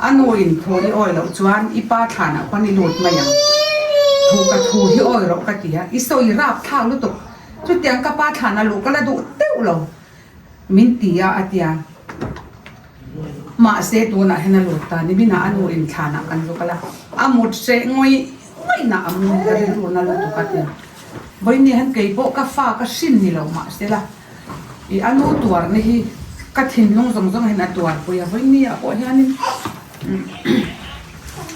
A nu in thu i awi loh chuan i pa thlanah khuan i lut mai ang. Thu ka thu hi awi rawh ka ti a, i sawi rap thlak lutuk. Chutiang ka pa thlan a luh ka la duh deuh lo min ti a a tia. Mahse tunah hian a lut ta ni minah a nu in thlanah kan zu kal a, a mut hreh ngawih ngawihna a mu ka rilru na lutuk a tia. Vawiin hian kei pawh ka fa ka hrin ni lo mahse la. I a nu tuarna hi ka thinlung zawng zawng hian a tuarpui a, vawiin ah pawh hianin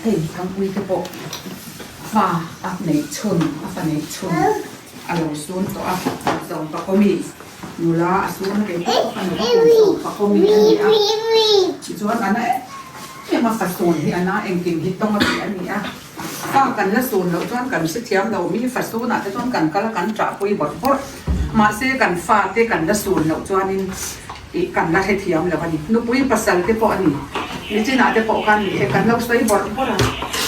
hei Thangpui te pawh fa a neih chhun a fa neih chhun a lo sun tawh a, zawng pakawmi nula a sun a kei pawh ka fanu ka kum zawng pakawmi a ni a, tichuan a na em em a fasawn hi a na engkim hi tawng a tih a ni a. Fa kan la sun loh chuan kan hrethiam lo mi fa sunah te chuan kan kal a kan ṭahpui bawrh bawrh. Mahse kan fa te kan la sun loh chuanin ih kan la hrethiam lo a ni. Nupui pasal te pawh a ni. Nichinah te pawh khan ni e kan lo sawi bawrh bawrh a,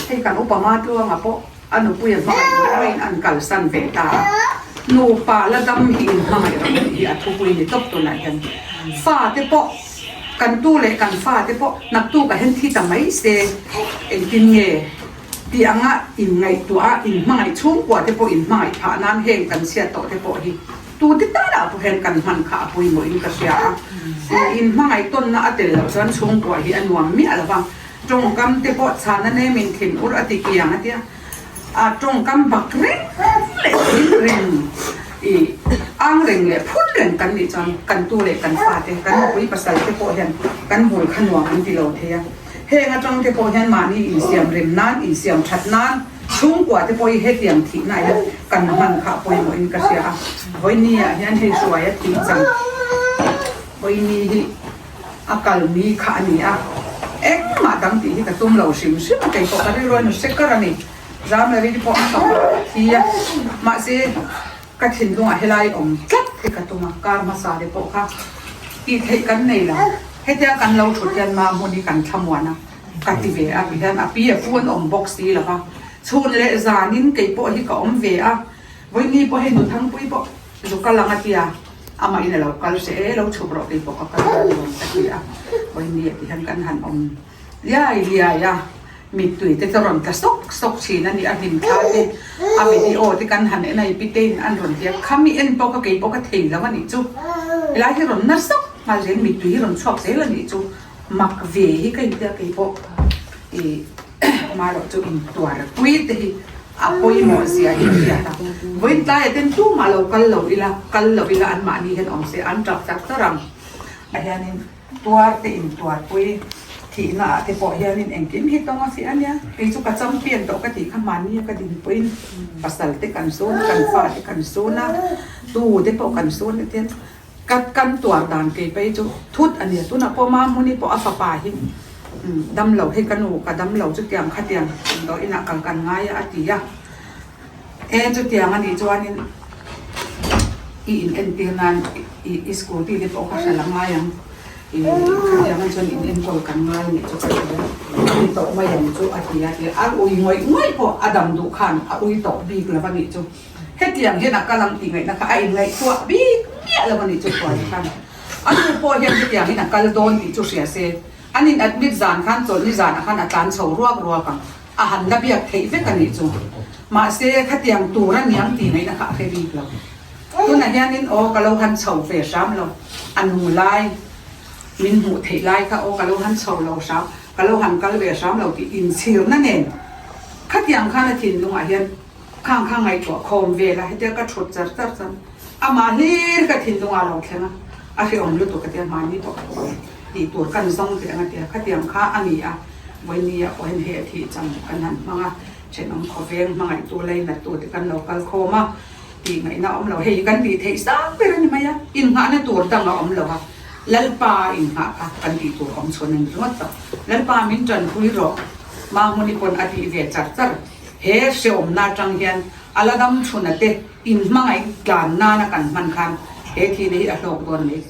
hei kan upa ma tluanga pawh a nupui a hmangaih duh ruaiin an kalsan ve ta a. Nupa la dam hi inhmangaih rawh tih hi a thupui ni tawp tunah hian fa te pawh Kan tu leh kan fate pawh naktuk a hen thi ta mai se, engtin nge tih anga inngaihtuah a, inhmangaih chhungkua te pawh inhmangaih phah nan heng kan chhiat tawh te pawh hi tute tanah pawh hian kan hman kha a pawimawh in ka hria a. Inhmangaih tawnna a tel loh chuan chhungkua hi a nuam miah lo va, tawngkam te pawh chhana nemin thin ur a ti kiang a tia. A tawngkam bak reng leh thil reng i ang reng leh phun reng kan nih chuan kan tu leh kan fate, kan nupui pasal te pawh hian kan bul kha nuam an ti lo thei a. Heng atang te pawh hian mahni insiam rem nan, insiam that nan, chhungkua te pawh hi hetiang thihna hian kan hman kha pawimawh in ka hria a. Vawiini ah hian hei hruai a thih chang Vawiini hi a kal mi kha a ni a, engmah dang tih hi ka tum lo hrim hrim a, kei pawh ka rilru a nu hre kar a ni. Zameri pawh a fapa a thi a, mahse ka thinlungah helai awm tlat hi ka tum a, kar hmasa te pawh kha tih theih kan nei lo. Hetia kan lo thut hian ma hmun hi kan thlamuan a, ka ti ve a, tihian a pi a pu an awm bawk si lo va, chhun leh zanin kei pawh hi ka awm ve a, Vawiini pawh hei Nuthangpui pawh Zu kal ang a tia, amah in a lo kal hre e, lo chhuk rawh kei pawh ka kal dawn lo ka ti a, vawiini ah ti hian kan han awm liai liai a, mittui te chu rawn tla sawk sawk thin a ni, a hlim thla te, a video te kan han en a, i pitein an rawn ti a, khami en pawh kha kei pawh ka thei lo a nih chu, helai hi rawn na sawk nghal zel, mittui hi rawn chhuak zel a nih chu, mak ve hi ka intia kei pawh i. Amaherawh chu intuar pui te hi a pawimawh zia hi a hriat a, vawiin tlaiah ten tumah lo kal lo ila, kal lo ila anmahni hian awm se an tap chak char ang. Ah hianin tuar te intuar pui thihna ah te pawh hianin engkim hi tawng a fiah a nia, kei chu ka champion tawh ka tih kha mahni a ka din pawhin pasal te kan sun a, kan fa te kan sun a, tu te pawh kan sun a tian Ka kan tuar dan kei phei chu thut a nia, tunah pawh Mamuni pawh a fapa hi dam lo hei ka nu ka dam lo chutiang khatiang damdawi inah kal kan ngai a a ti a, e chutiang a nih chuanin i in entir nan i i scooty te pawh ka hre la ngai ang i khatiang a chuan in enkawl kan ngai a nih chu ka ti a, a ni tawh mai ang chu a ti a ti a, a ui ngawih ngawih pawh a dam duh khan a ui tawh bik lo a nih chu. Hetiang hian a kal ang tih ngaihna kha a inngaihtuah bik miah lo a nih chu Thuai khan. A nu pawh hian hetiang in a kal dawn tih chu hria se, an in admit zan khan chawlhni zanah khan a tlan chho ruak ruak ang, a han la biak theih vek a nih chu. Mahse, khatiang tur a niang tih ngaihna kha a hre bik lo. Tunah hianin aw ka lo han chho ve hram lo, a nung lai min hmuh theih lai kha aw ka lo han chho lo hram, ka lo han kal ve hram lo tih inchhirna nen khatiang khan a thinlungah hian Khang kha ngaihtuah khawm vel a, hetia ka thut char char chuan. Amah hlir ka thinlung ah lo thleng a, a hrehawm lutuk ka tia hmani pawh tih tur kan zawng teh ang a tia, khatiang kha a ni a, vawinia pawh hian hei a thih cham kan han hmang a, thenawm khawveng hmangaihtu leinattu te kan lo kal khawm a, tih ngaihna a awm lo, hei hi kan tih theih sang ber a ni mai a, innghahna tur dang a awm lo a, Lalpa innghah kha kan tih tur awm chhun a ni ringawt tawh, Lalpa min tanpui rawh, Mahmuni pawn a tih ve char char, he hrehawmna atang hian a la dam chhuna te inhmangaih tlan nana kan hman khan he thihna hi a hlawk dawn mai.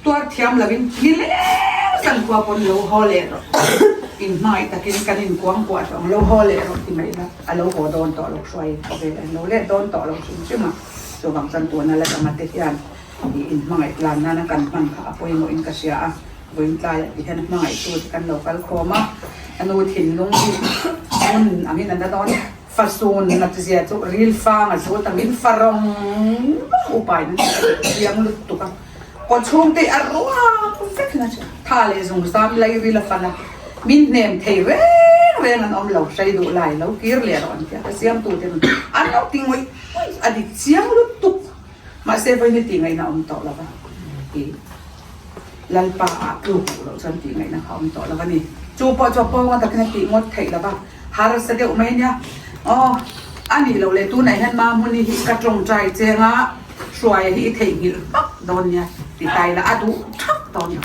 Tuar thiam lovin ni leng zan khua pawn lo haw leh rawh. Inhmangaih takin kan inkuang kuah tawh ang, lo haw leh rawh ti mai ila a lo haw dawn tawh lo hruai khawvel a lo let dawn tawh lo hrim hrim a. Chuvang chuan tuna la dama te hian i inhmangaih tlan nana kan hman kha a pawimawhin ka hria a. Vawiin tlaiah ti hian hmangaihtu te kan lo kal khawm a, a nu thinlung hi hmun angin a na dawn. Fasun natzia chu ril fang a zut a, min fa rawng rawng upa in an ti a, chiang lutuk a, kaw chhung te hi a ruak vek in a hria, tha leh zung zam lai ril a fan a, min hnem thei reng reng an awm lo, hrei duh lai lo kir leh rawh an ti a, ka siamtu te rawn an lo ti ngawih ngawih a dik chiang lutuk, mahse vawiin tih ngaihna a awm tawh lo va, ih Lalpa ah tluk duh loh chuan tih ngaihna kha a awm tawh lo a ni, chu pawh chu a pawnga takin a tih ngawt theih lo va. Harsa deuh mai ania. Aw, a nih loh leh tunah hian Mahmuni hi ka tawngtai cheng a, Hruaia hi i theihnghilh hmak dawn nia ti ta ila a duh thak dawn lo.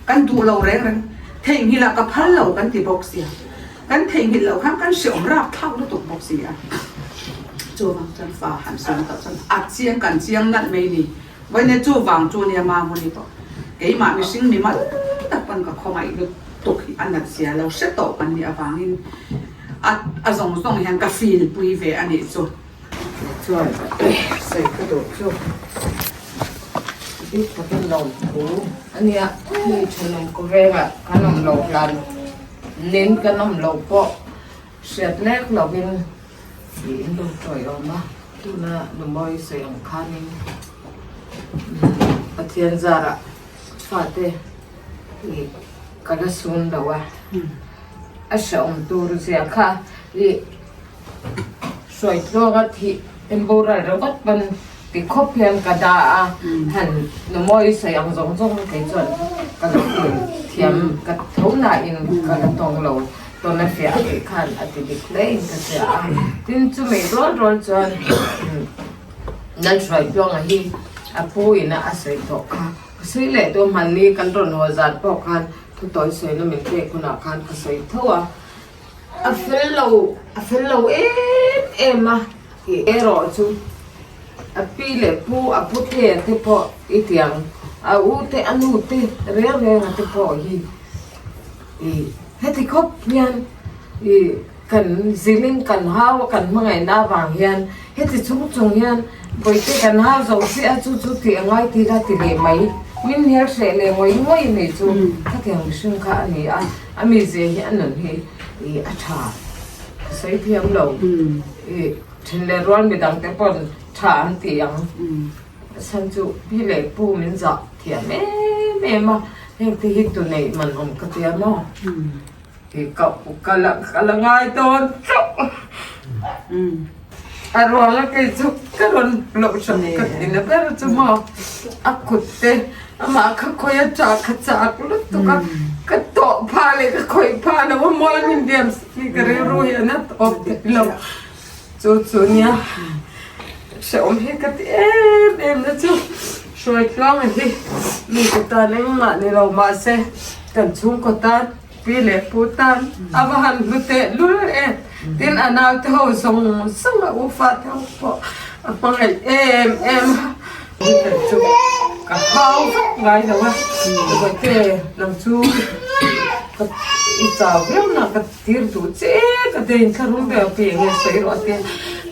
Kan duh lo reng reng, theihnghilh ah ka phal lo kan ti bawk sia. Kan theihnghilh loh khan kan hreawm rapthlak lutuk bawk sia. Chuvang chuan fa han sawn tawh chuan a chiang kan chiang nalh mai ni. Vawiin chuvang chu nia Mahmuni pawh keimah mihring mi mal tak pawn ka khawngaih lutuk hi a nat zia lo hre tawh kan nih avangin a a zawng zawng hian ka feel pui ve a nih chu. Chuan sawi ka duh chu bik takin lawmthu a nia hei thenawm khawvengah kan awm loh hlan nen kan awm loh pawh hriat lek lovin Tiin lo tawi awm a, tuna Numawi sawi ang khanin Pathian zarah fate i ka la sun lo a, a hrehawm tur zia kha i hruai tluanga thih inboral ringawt pawn ti khawp hian ka da a, han Numawi sawi ang zawng zawng kei chuan ka la feel thiam ka tho nain ka la tawng lo. Tawna fiah a tih khan a ti dik hle in ka hria a, tin chumi rual rual chuan Lalhruaitluanga hi a pu ina a sawi tawh kha ka sawi leh duh hmanni kan rawn haw zat pawh khan thutawi sawina min pek hunah khan ka sawi tho a, a fel lo a fel lo em em a tih erawh chu a pi leh pu a pu te te pawh i tiang a u te a nu te reng reng a te pawh hi. I heti khawp hian i kan zilin kan hau a kan hmangaihna avang hian heti chung chung hian bawihte kan hau zo chiah a chu chu tih a ngai tih la ti leh mai min hnial hreh leh ngawih ngawih mai chu khatiang mihring kha a ni a a mizia hi a nun hi i a tha ka sawi thiam lo i then leh rual midang te pawn tha an ti ang. Chhan chu pi leh pu min zah thiam em em a, heng te hi tu neih man awm ka tia maw? Ti ka ka la ka la ngai dawn chauh. A ruang a kei chu ka rawn loh hran ka ti na ber chu maw? A kut te amah kha khawi a chah kha chak lutuk a, ka tawh pha leh ka khawih pha lo a mual min diam si ka rilru hian a tawp thei lo. Chu chu nia hrehawm hi ka ti em em na chu hruai tluang a hi mi te tan engmah ni lo mahse kan chhungkaw tan pi leh pu tan a va han hlu teh lul em tin a nau te ho zawng zawng a u fa te ho pawh a hmangaih em em a chu ka hau vak ngai lo a bawihte nang chu ka i chau viau na ka Tir duh che ka te in thlarum vel pi enge sawi rawh a tia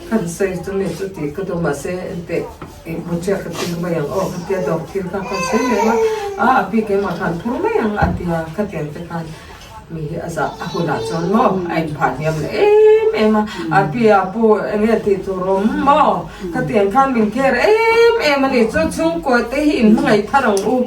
kan sawi chu mi chu tih ka duh mahse enteh ih hmuchia ka tir mai ang aw ka tia dawr thil kha kan sawi leh a a a pi keimah khan phur mai ang a tia khatiang te khan mi hi a zah a hunah chuan maw a inphah hniam leh em em a a pi ah pawh enge tih tur awm maw khatiang khan min care em em a ni chu chhungkaw te hi inhmangaih thar ang u.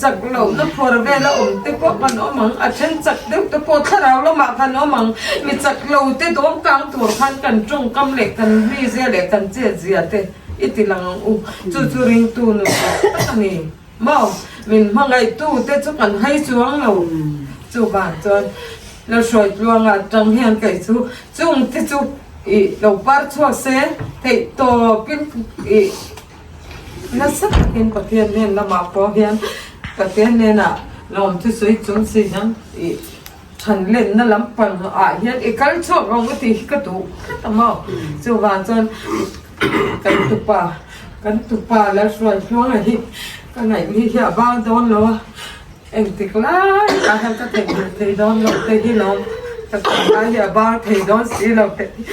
Chak lohna phawr vela awm te pawh kan awm ang, a then chak deuh te pawh thlarau lamah kan awm ang. Mi chak lo te dawm kang tur khan kan tawngkam leh kan mizia leh kan chetzia te i ti lang ang u. Chu chu ringtu nun tak tak a ni. Maw? Min hmangaihtu te chu kan hai chuang lo. Chuvang chuan Lalhruai tluanga atang hian kei chu chung te chu i lo par chhuak se theih tawpin i nasa takin Pathian hnen lamah pawh hian Pathian hnenah lawmthu sawi chung si hian i Than lenna lampang ah hian i kal chhuak ang u tih hi ka duh tlat a maw? Chuvang chuan kan tupa, kan tupa Lalhruaihluanga hi ka ngaihni hi a bang dawn lo a, engtik lai ah hian ka theihnghilh thei dawn lo te hi lawm, ka tunlai hi a bang thei dawn si lo te hi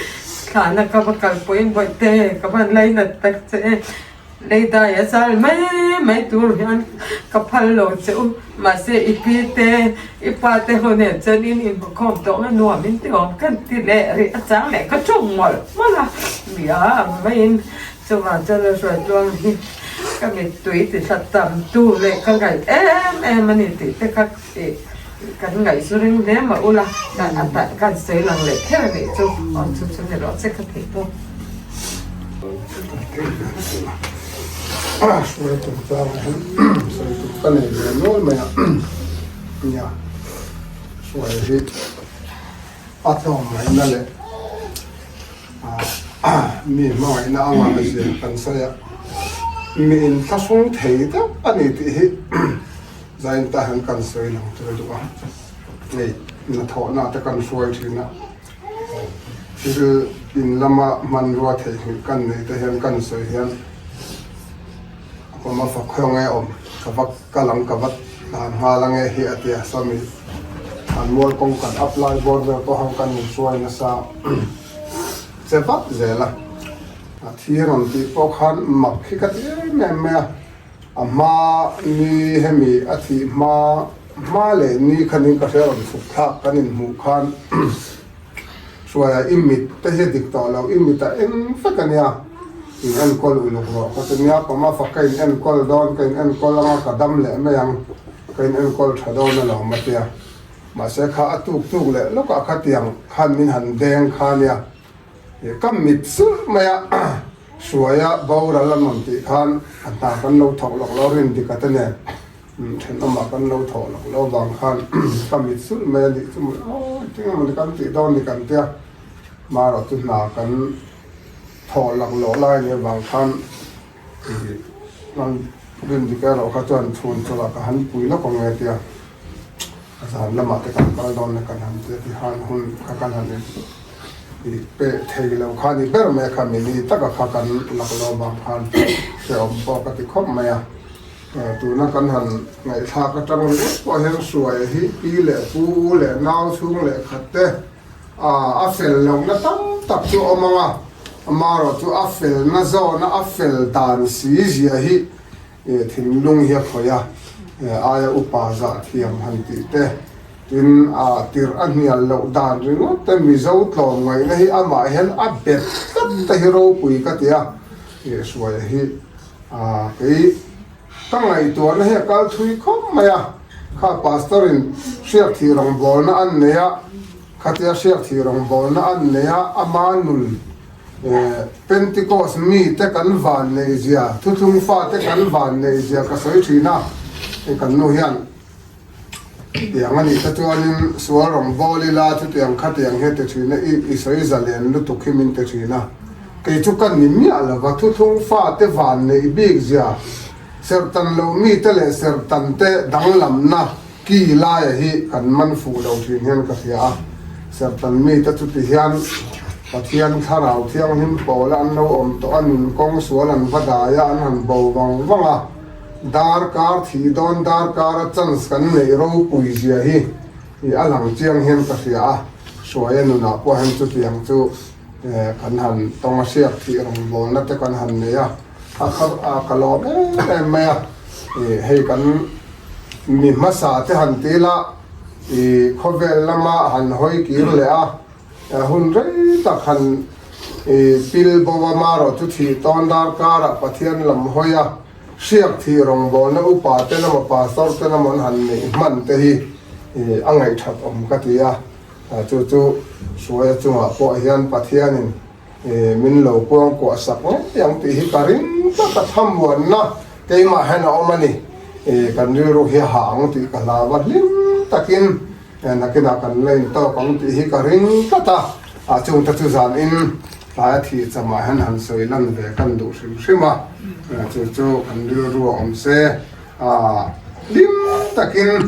thlahna ka va kalpuiin bawihte ka van lainat tak che e. Leidai a chal mai mai tur hian ka phal lo che u, mahse i pi te, i pa te ho nen chuan in inhmukhawm tawh nga nuam in ti awm kan ti leh rih a chang leh ka ṭawng mawlh mawlh a, mi a ang maiin chuvang chuan a hruai tluang hi ka mittui ti thla tam tu leh ka ngaih em em a ni tih te kha ih kan ngaihzu ring hle mah ula kan sawi lang leh kher a nih chu aw chu chu ni rawh che ka thei tawk. Hruai tur chang ah hian sawi tur ka nei ve nual mai a, nia hruai hi a tlawm ngaihna leh mi hmangaihna a ngah zia kan sawi a, mi inthlahrung thei deuh a ni tih hi zain tah hian kan sawi lang tel duh a, hei hnathawhna te kan hruai thin a. Thil in lama hmanrua theihnghilh kan neih te hian kan sawi hian a pawm a fak khaw nge awm ka va kal ang ka va hlan nghal ange hi a ti a sawmi an mual kawng kan apply bawr vel pawh ho kan inhruai nasa che vat zel a a thi rawn tih pawh khan mak hi ka ti em em mai a. A hma ni hemi a thih hma hma leh ni khanin ka hria rawn chhuk thlak kan inhmuh khan Hruaia i mit te hi a dik tawh lo, i mit a eng vek a nia, in enkawl uluk rawh ka ti nia, pama fak ka in enkawl dawn, ka in enkawl anga ka dam leh mai ang, ka in enkawl tha dawn alawm a tia. Mahse kha a tuk tuk leh lawkah khatiang khan min han deng kha nia. Ka mit sulh mai a, Hruaia boral a rawn tih khan a hna kan lo thawk lawk lo rin dik a te nen thenawmah kan lo thawk lawk lo vang khan ka mit sulh mai a nih chu maw aw engtin emaw ni kan tih dawn ni kan tia marawh chu hna kan thawh lak lawh lai nia vang khan rin dik erawh kha chuan chhun chawlh ah ka han pui lawk ang nge tia. A zan lamah te kan kal dawn a kan han tia ti han hun kha kan han in ih peh thei lo kha ni ber mai a kha mini taka kha kan lak lo vang khan hrehawm pawh ka ti khawp mai a tuna kan han ngaihthlak atang ringawt pawh hian hruai hi pi leh pu u leh nau chhung leh khat te a fel lohna tam tak chu a awm ang a amaherawh chu a felna zawna a fel dan si zia hi Thinlung hi a khawih a, aia upa zah thiam han tih te, tin a tirh a hnial loh dan ringawt te Mizo tlawm ngaihna hi amah hian a bet tlat te hi ropui ka ti a, Hruaia hi kei ka ngaihtuahna hi a kal thui khawp mai a, kha Pastor in hriak thih rawngbawlna an nei a, khatia hriak thih rawngbawlna an nei a, ama nun Pentecost mite kan van neih zia, thuthlung fate kan van neih zia ka sawi thin a, hei kan nu hian tiang a nih te chuanin sual rawng bawl ila chutiang khatiang hi a ti thin a, i i sawi zalen lutuk hi min ti thin a, kei chu ka ni miah lova thuthlung fate van neih bik zia, serhtan loh mite leh serhtan te danglamna ki laia hi kan man fuh lo thin hian ka hria a, Serhtan mite chu ti hian Pathian thlarau thianghlim pawla an lo awm tawh a, nun kawng sual an va dai a, an han bo vang vang a, darkar thih dawn darkara chance kan neih ropui zia hi i a lang chiang hian ka hria a, Hruaia nunah pawh hian chutiang chu kan han tawng a hriak thih rawngbawlna te kan han nei a, a kha ka lawm em em mai a, hei kan Mi hmasa te han ti la, i khawvel lama han hawi kir leh a, hun rei tak han i pil bo a, marawh chu thih tawn darkarah Pathian lam hawi a, hriak thih rawngbawlna upa te lama pastor te lama an han neih hman te hi a ngaihthat awm ka ti a, chu chu Hruaia chungah pawh hian Pathianin. Min lo kuangkuah sak ngei ang tih hi ka ring tlat a, thlamuanna keimah hian a awm a ni. Kan rilru hi a hah ang tih ka hlau a, hlim takin nakinah kan la intawk ang tih hi ka ring tlat a. A chungte chu zanin tlai a thih chamah hian han sawi lan ve kan duh hrim hrim a, chu chu kan rilru a awm se, hlim takin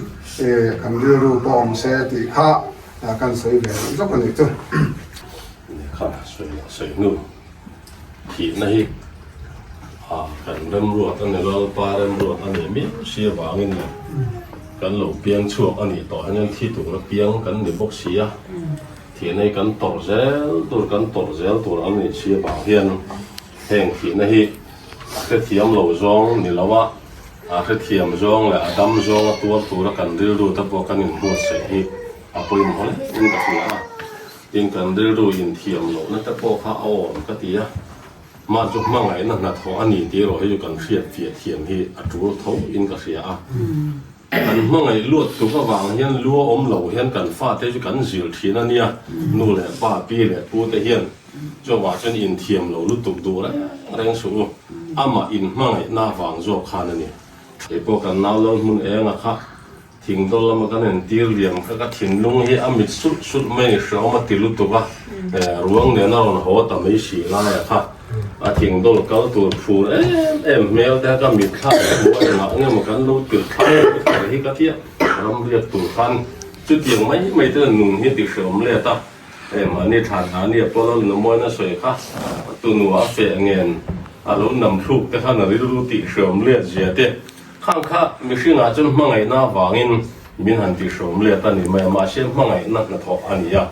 kan rilru pawh awm se tih kha kan sawi ve duh zawk a nih chu. Kha sawi hnu thihna hi kan remruat a ni Lalpa remruat a nih miau si avangin leh kan lo piang chhuak a nih tawh hian thi tura piang kan ni bawk si a, thihna hi kan tawrh zel tur kan tawrh zel tur a nih si avang hian heng thihna hi a hrethiam lo zawng ni lo a, a hrethiam zawng leh a dam zawnga tuar tura kan rilru te pawh kan inbuatsaih hi a pawimawh hle in ka hria a. Tin, kan rilru inthiam lohna te pawh kha a awm ka ti a, mah chu hmangaihna hnathawh a ni tih erawh hi chu kan hriat fiah thiam hi a tul tho in ka hria a. Kan hmangaih luat tuk avang hian lu a awm lo hian kan fate chu kan zir thin a nia, nu leh pa, pi leh pu te hian chuvah chuan inthiam lo lutuk duh reng reng suh u, amah inhmangaihna avang zawk khan a ni. Keipawh kan nau lo hmun eng a kha Thingdawl lama kan entir liam kha ka thinlung hi a mit sulh sulh mai ni hreawm a ti lutuk a, ruang nen a rawn haw ta mai si laia kha a thingdawl kal tur phur em em hmel te kha ka mit thlak thu a engah nge maw kan lo tirh thlak mai kher hi ka tia ram riak tur khan chutiang mai mai te nun hi ti hreawm let a, hei mahni thlan hna nia pawh lo namawina sawi kha tunu a feh ngen a lo nam thluk te khan a rilru tih hreawm let zia te. Khang kha mihringah chuan hmangaihna avangin min han tihhrawm let a ni mai a, mahse hmangaihna hnathawh a ni a.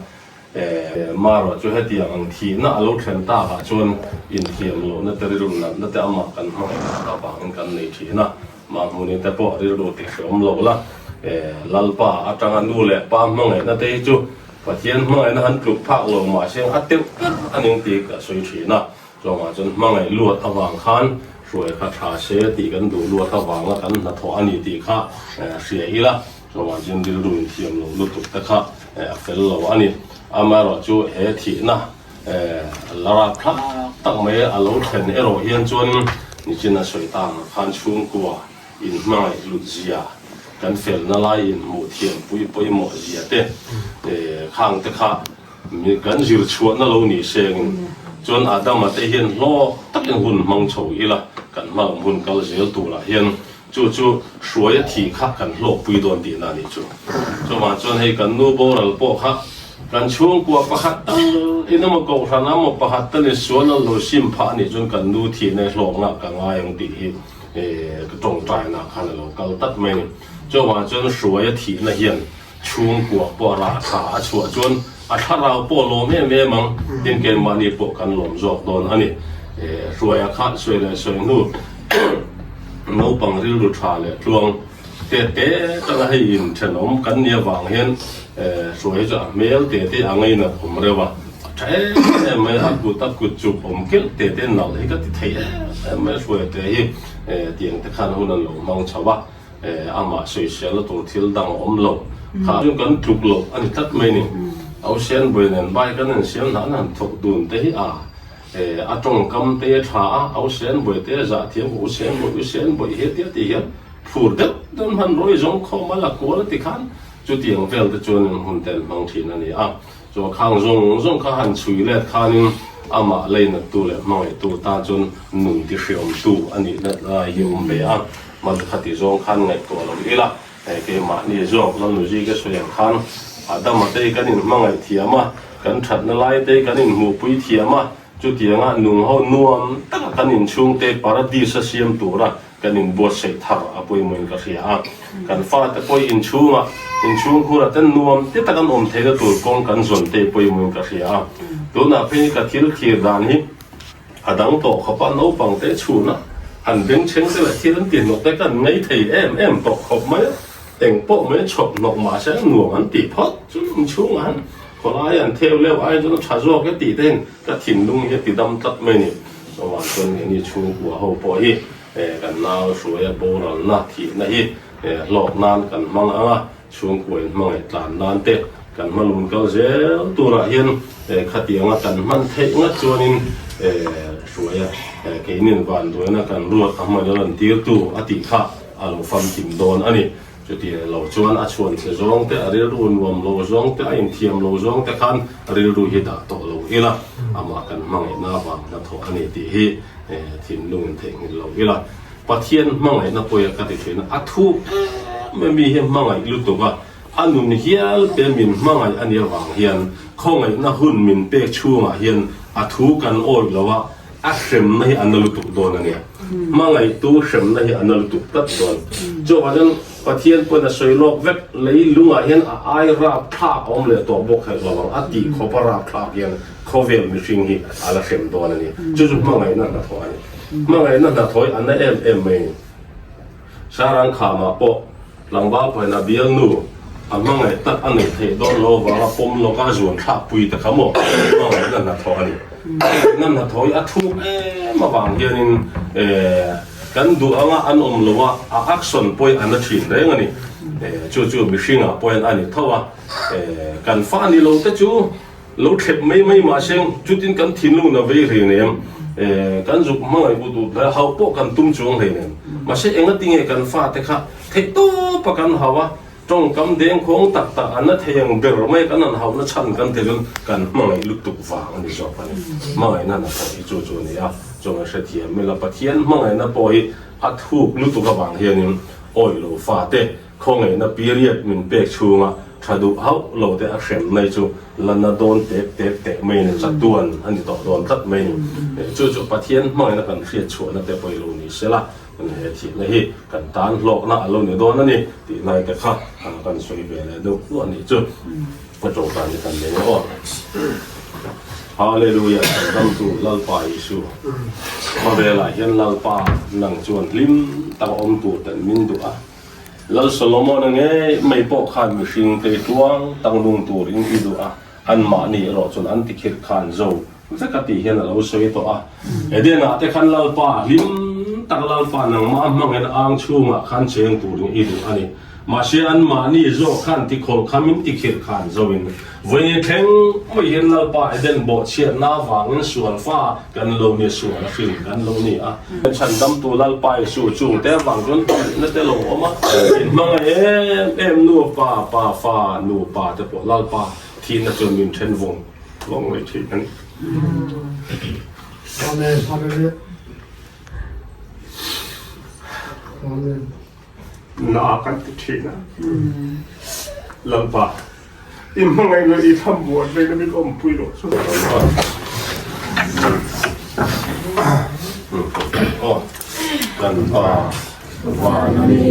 Marawh chu hetiang ang thihna a lo thlen takah chuan inthiam lohna te rilru natna te amah kan hmangaihna avangin kan nei thin a, mahmuni te pawh rilru tihhrawm lo la. Lalpa atanga nu leh pa hmangaihna te hi chu Pathian hmangaihna han tluk phak lo mahse a teuh ber a ning tih ka sawi thin a. Chawngah chuan hmangaih luat avang khan hruai kha tha se tih kan duh luat avanga kan hnathawh a ni tih kha hria ila, chawngah chuan rilru inthiam lo lutuk te kha a fel lo a ni. Amaherawh chu he thihna la rap thlak tak mai a lo thlen erawh hian chuan nichin a sawi ta ang khan chhungkua inhmangaih hlut zia, kan felna lai inhmuh thiampui pawimawh zia te khang te kha Mi kan zir chhuahna lo ni sengin chuan Adama te hian hlawk takin hun hmang chho ila kan hmalam hun kal zel turah hian chu chu hruai a thih kha kan hlawkpui dawn tihna a nih chu. Chuvang chuan hei kan nu boral pawh kha kan chhungkua pakhat tal in emaw kohhran emaw pakhat talin sual an lo sim phah a nih chuan kan nu thihna hi hlawkna ka ngai ang tih hi ka tawngtaina khan a lo kal tak mai a ni. Chuvang chuan hruai a thihna hian Chhungkua pawh rah tha a chhuah chuan a thlarau pawh lawm em em ang, tin keimahni pawh kan lawm zawk dawn a ni. Hruaia kha sawi leh sawi hnu naupang rilru tha leh tluang te te tanga hei in thenawm kan nih avang hian Hruaia chu a hmel te te a ngainat awm reuh a, a tha em em mai a kut a kut chuk awm kelh te te nalh hi ka ti thei em em mai Hruaia te hi tiang te khan hun an lo hmang chho a. Amah sawiselna tur thil dang a awm lo. Kha chu kan tluk loh a ni tlat mai ni. Ausian buai nen bai kan insiam hna an han thawk dun te hi a a tawngkam te a tha a, Ausian buai te a zah thiam u Usian buai Usian buai hi tia tih hian phur deuh deuh hman rawi zawng khawm a la kual a ti khan chutiang vel te chuan in hun te an hmang thin a ni a. Chuan khang zawng zawng kha han chhui let khanin amah leinattu leh hmangaihtu tan chuan nun tihriawmtu a nihna lai hi a awm ve a. Hman khati zawng khan ngaihtuah lo ila, keimahni zawk Lalnuzi ka sawi ang khan Adama te kan inhmangaih thiam a, kan thatna lai te kan inhmuhpui thiam a, chutianga nung ho nuam taka kan inchhungte paradis a siam tura kan inbuatsaih thar a pawimawhin ka hria a. Kan fate pawh inchhunga inchhungkhurah ten nuam te tak an awm theihna tur kawng kan zawn te pawimawhin ka hria a. Tunah phei ka thil thlir dan hi A dang tawh khawp a, naupang te chhuna an bengchheng te leh thil an ti hnawk te kan ngei thei em em tawh khawp mai a, eng pawh mai chhawp hnawk mah se nuam an tih phawt chu inchhungah han khawlai an theu leuh ai chuan a tha zawk e tih te hian ka thinlung hi a ti dam tlat mai a ni. Chuvang chuan keini chhungkua ho pawh hi kan nau hruaia boralna thihna hi hlawk nan kan hmang ang a, chhungkua in hmangaih tlan nan te. Kan hmalun kal zel turah hian khatianga kan hman theih ngat chuanin hruaia keinin vanduaina kan ruat a hman a lan tirtu a tih kha a lo famkim dawn a ni. Chuti lo chuan a chhuan chhe zawng te, a rilru nuam lo zawng te, a inthiam lo zawng te khan rilru hi dah tawh lo ila, amah kan hmangaihna avang hnathawh a ni tih hi thinlungin theihnghilh lo ila. Pathian hmangaihna pawia ka ti thin a, a thuk em em mi hi hmangaih lutuk a, a nun hial te min hmangaih a nih avang hian khawngaihna hun min pek chhungah hian a thu kan awih lo a, a hremna hi a na lutuk dawn a nia. Hmangaihtu hremna hi a na lutuk tlat dawn. Chuvang chuan Pathian pawn a sawi lawk vek, lei lungah hian a ai rap thlak a awm leh tawh bawk hek lo ang, a tih khawpa rap thlak hian khawvel mihring hi a la hrem dawn a ni. Chu chu hmangaihna hnathawh a ni. Hmangaihna hnathawh hi a na em em mai a ni. Sarang khamah pawh tlangval pawhin a bialnu a hmangaih tak a neih theih dawn lo avanga pawm lawka a zuan thlak pui ta kha maw? Hmangaihna hnathawh a ni. Hmangaihna hnathawh hi a thuk em avang hianin kan duh anga an awm lo a, a action pawhin a na thin reng a ni. Chu chu mihringah pawhin a ni tho a, kan fa ni lo te chu Lo thlep mai mai mahse chutin kan thinlung na vei hlei nem, kan zuk hmangaih but ut hle, hauh pawh kan tum chuang hlei nem. Mahse engati nge kan fate kha theih tawpa kan hauh a, tawngkam dengkhawng tak tak an na thei ang ber mai kan han hauhna chhan kan ti chuan kan hmangaih lutuk vang a ni zawk a ni. Hmangaihna hnathawh hi chu chu a ni a, chuan a hrethiam ila Pathian hmangaihna pawh hi a thuk lutuk avang hianin awih lo fate Khawngaihna period min pek chhunga tha duh hauh lo te a hrem mai chu la na dawn tek tek teh mai ni, chatuan a ni tawh dawn tlat mai ni. Chu chu Pathian hmangaihna kan hriat chhuahna te pawh i lo ni se la, he thihna hi kan tan hlawkna a lo ni dawn a ni tih lai te kha kan sawi ve leh deuh hnuah nih chu ka tawngtai ni kan nei aw. Hallelujah kan damtu Lalpa Isu khawvelah hian Lalpa nang chuan hlim tak a awm tur ten min duh a. Lal Solomon-a ngei mai pawh khan mihring te tluang tanglung turin i duh a, anmahni erawh chuan an tikhirh khan zo vek a tih hian a lo sawi tawh a. Eden-ah te khan Lalpa hlim tak Lalpa nangmah hmangin ang chhungah khan cheng turin i duh a ni. Mahse anmahni zawk khan tikhawlh khamin tikhirh khan zoin vawiin thleng mai hian Lalpa Eden bawhchhiatna avangin sualfa kan lo ni sual a hrin kan lo ni a. Chhandamtu Lalpa Isu chungte avang chuan hmangaihna te lo awm a, in hmangaih em em nupa, pa fa, nupa te pawh Lalpa thihna chuan min then vawng vawng mai thin a ni. Amen. Hallelujah. Amen. Na kan ti thin a. Lalpa I hmangaihna i thambuan vek a min awmpui loh chu. Aw kan pa van a ni.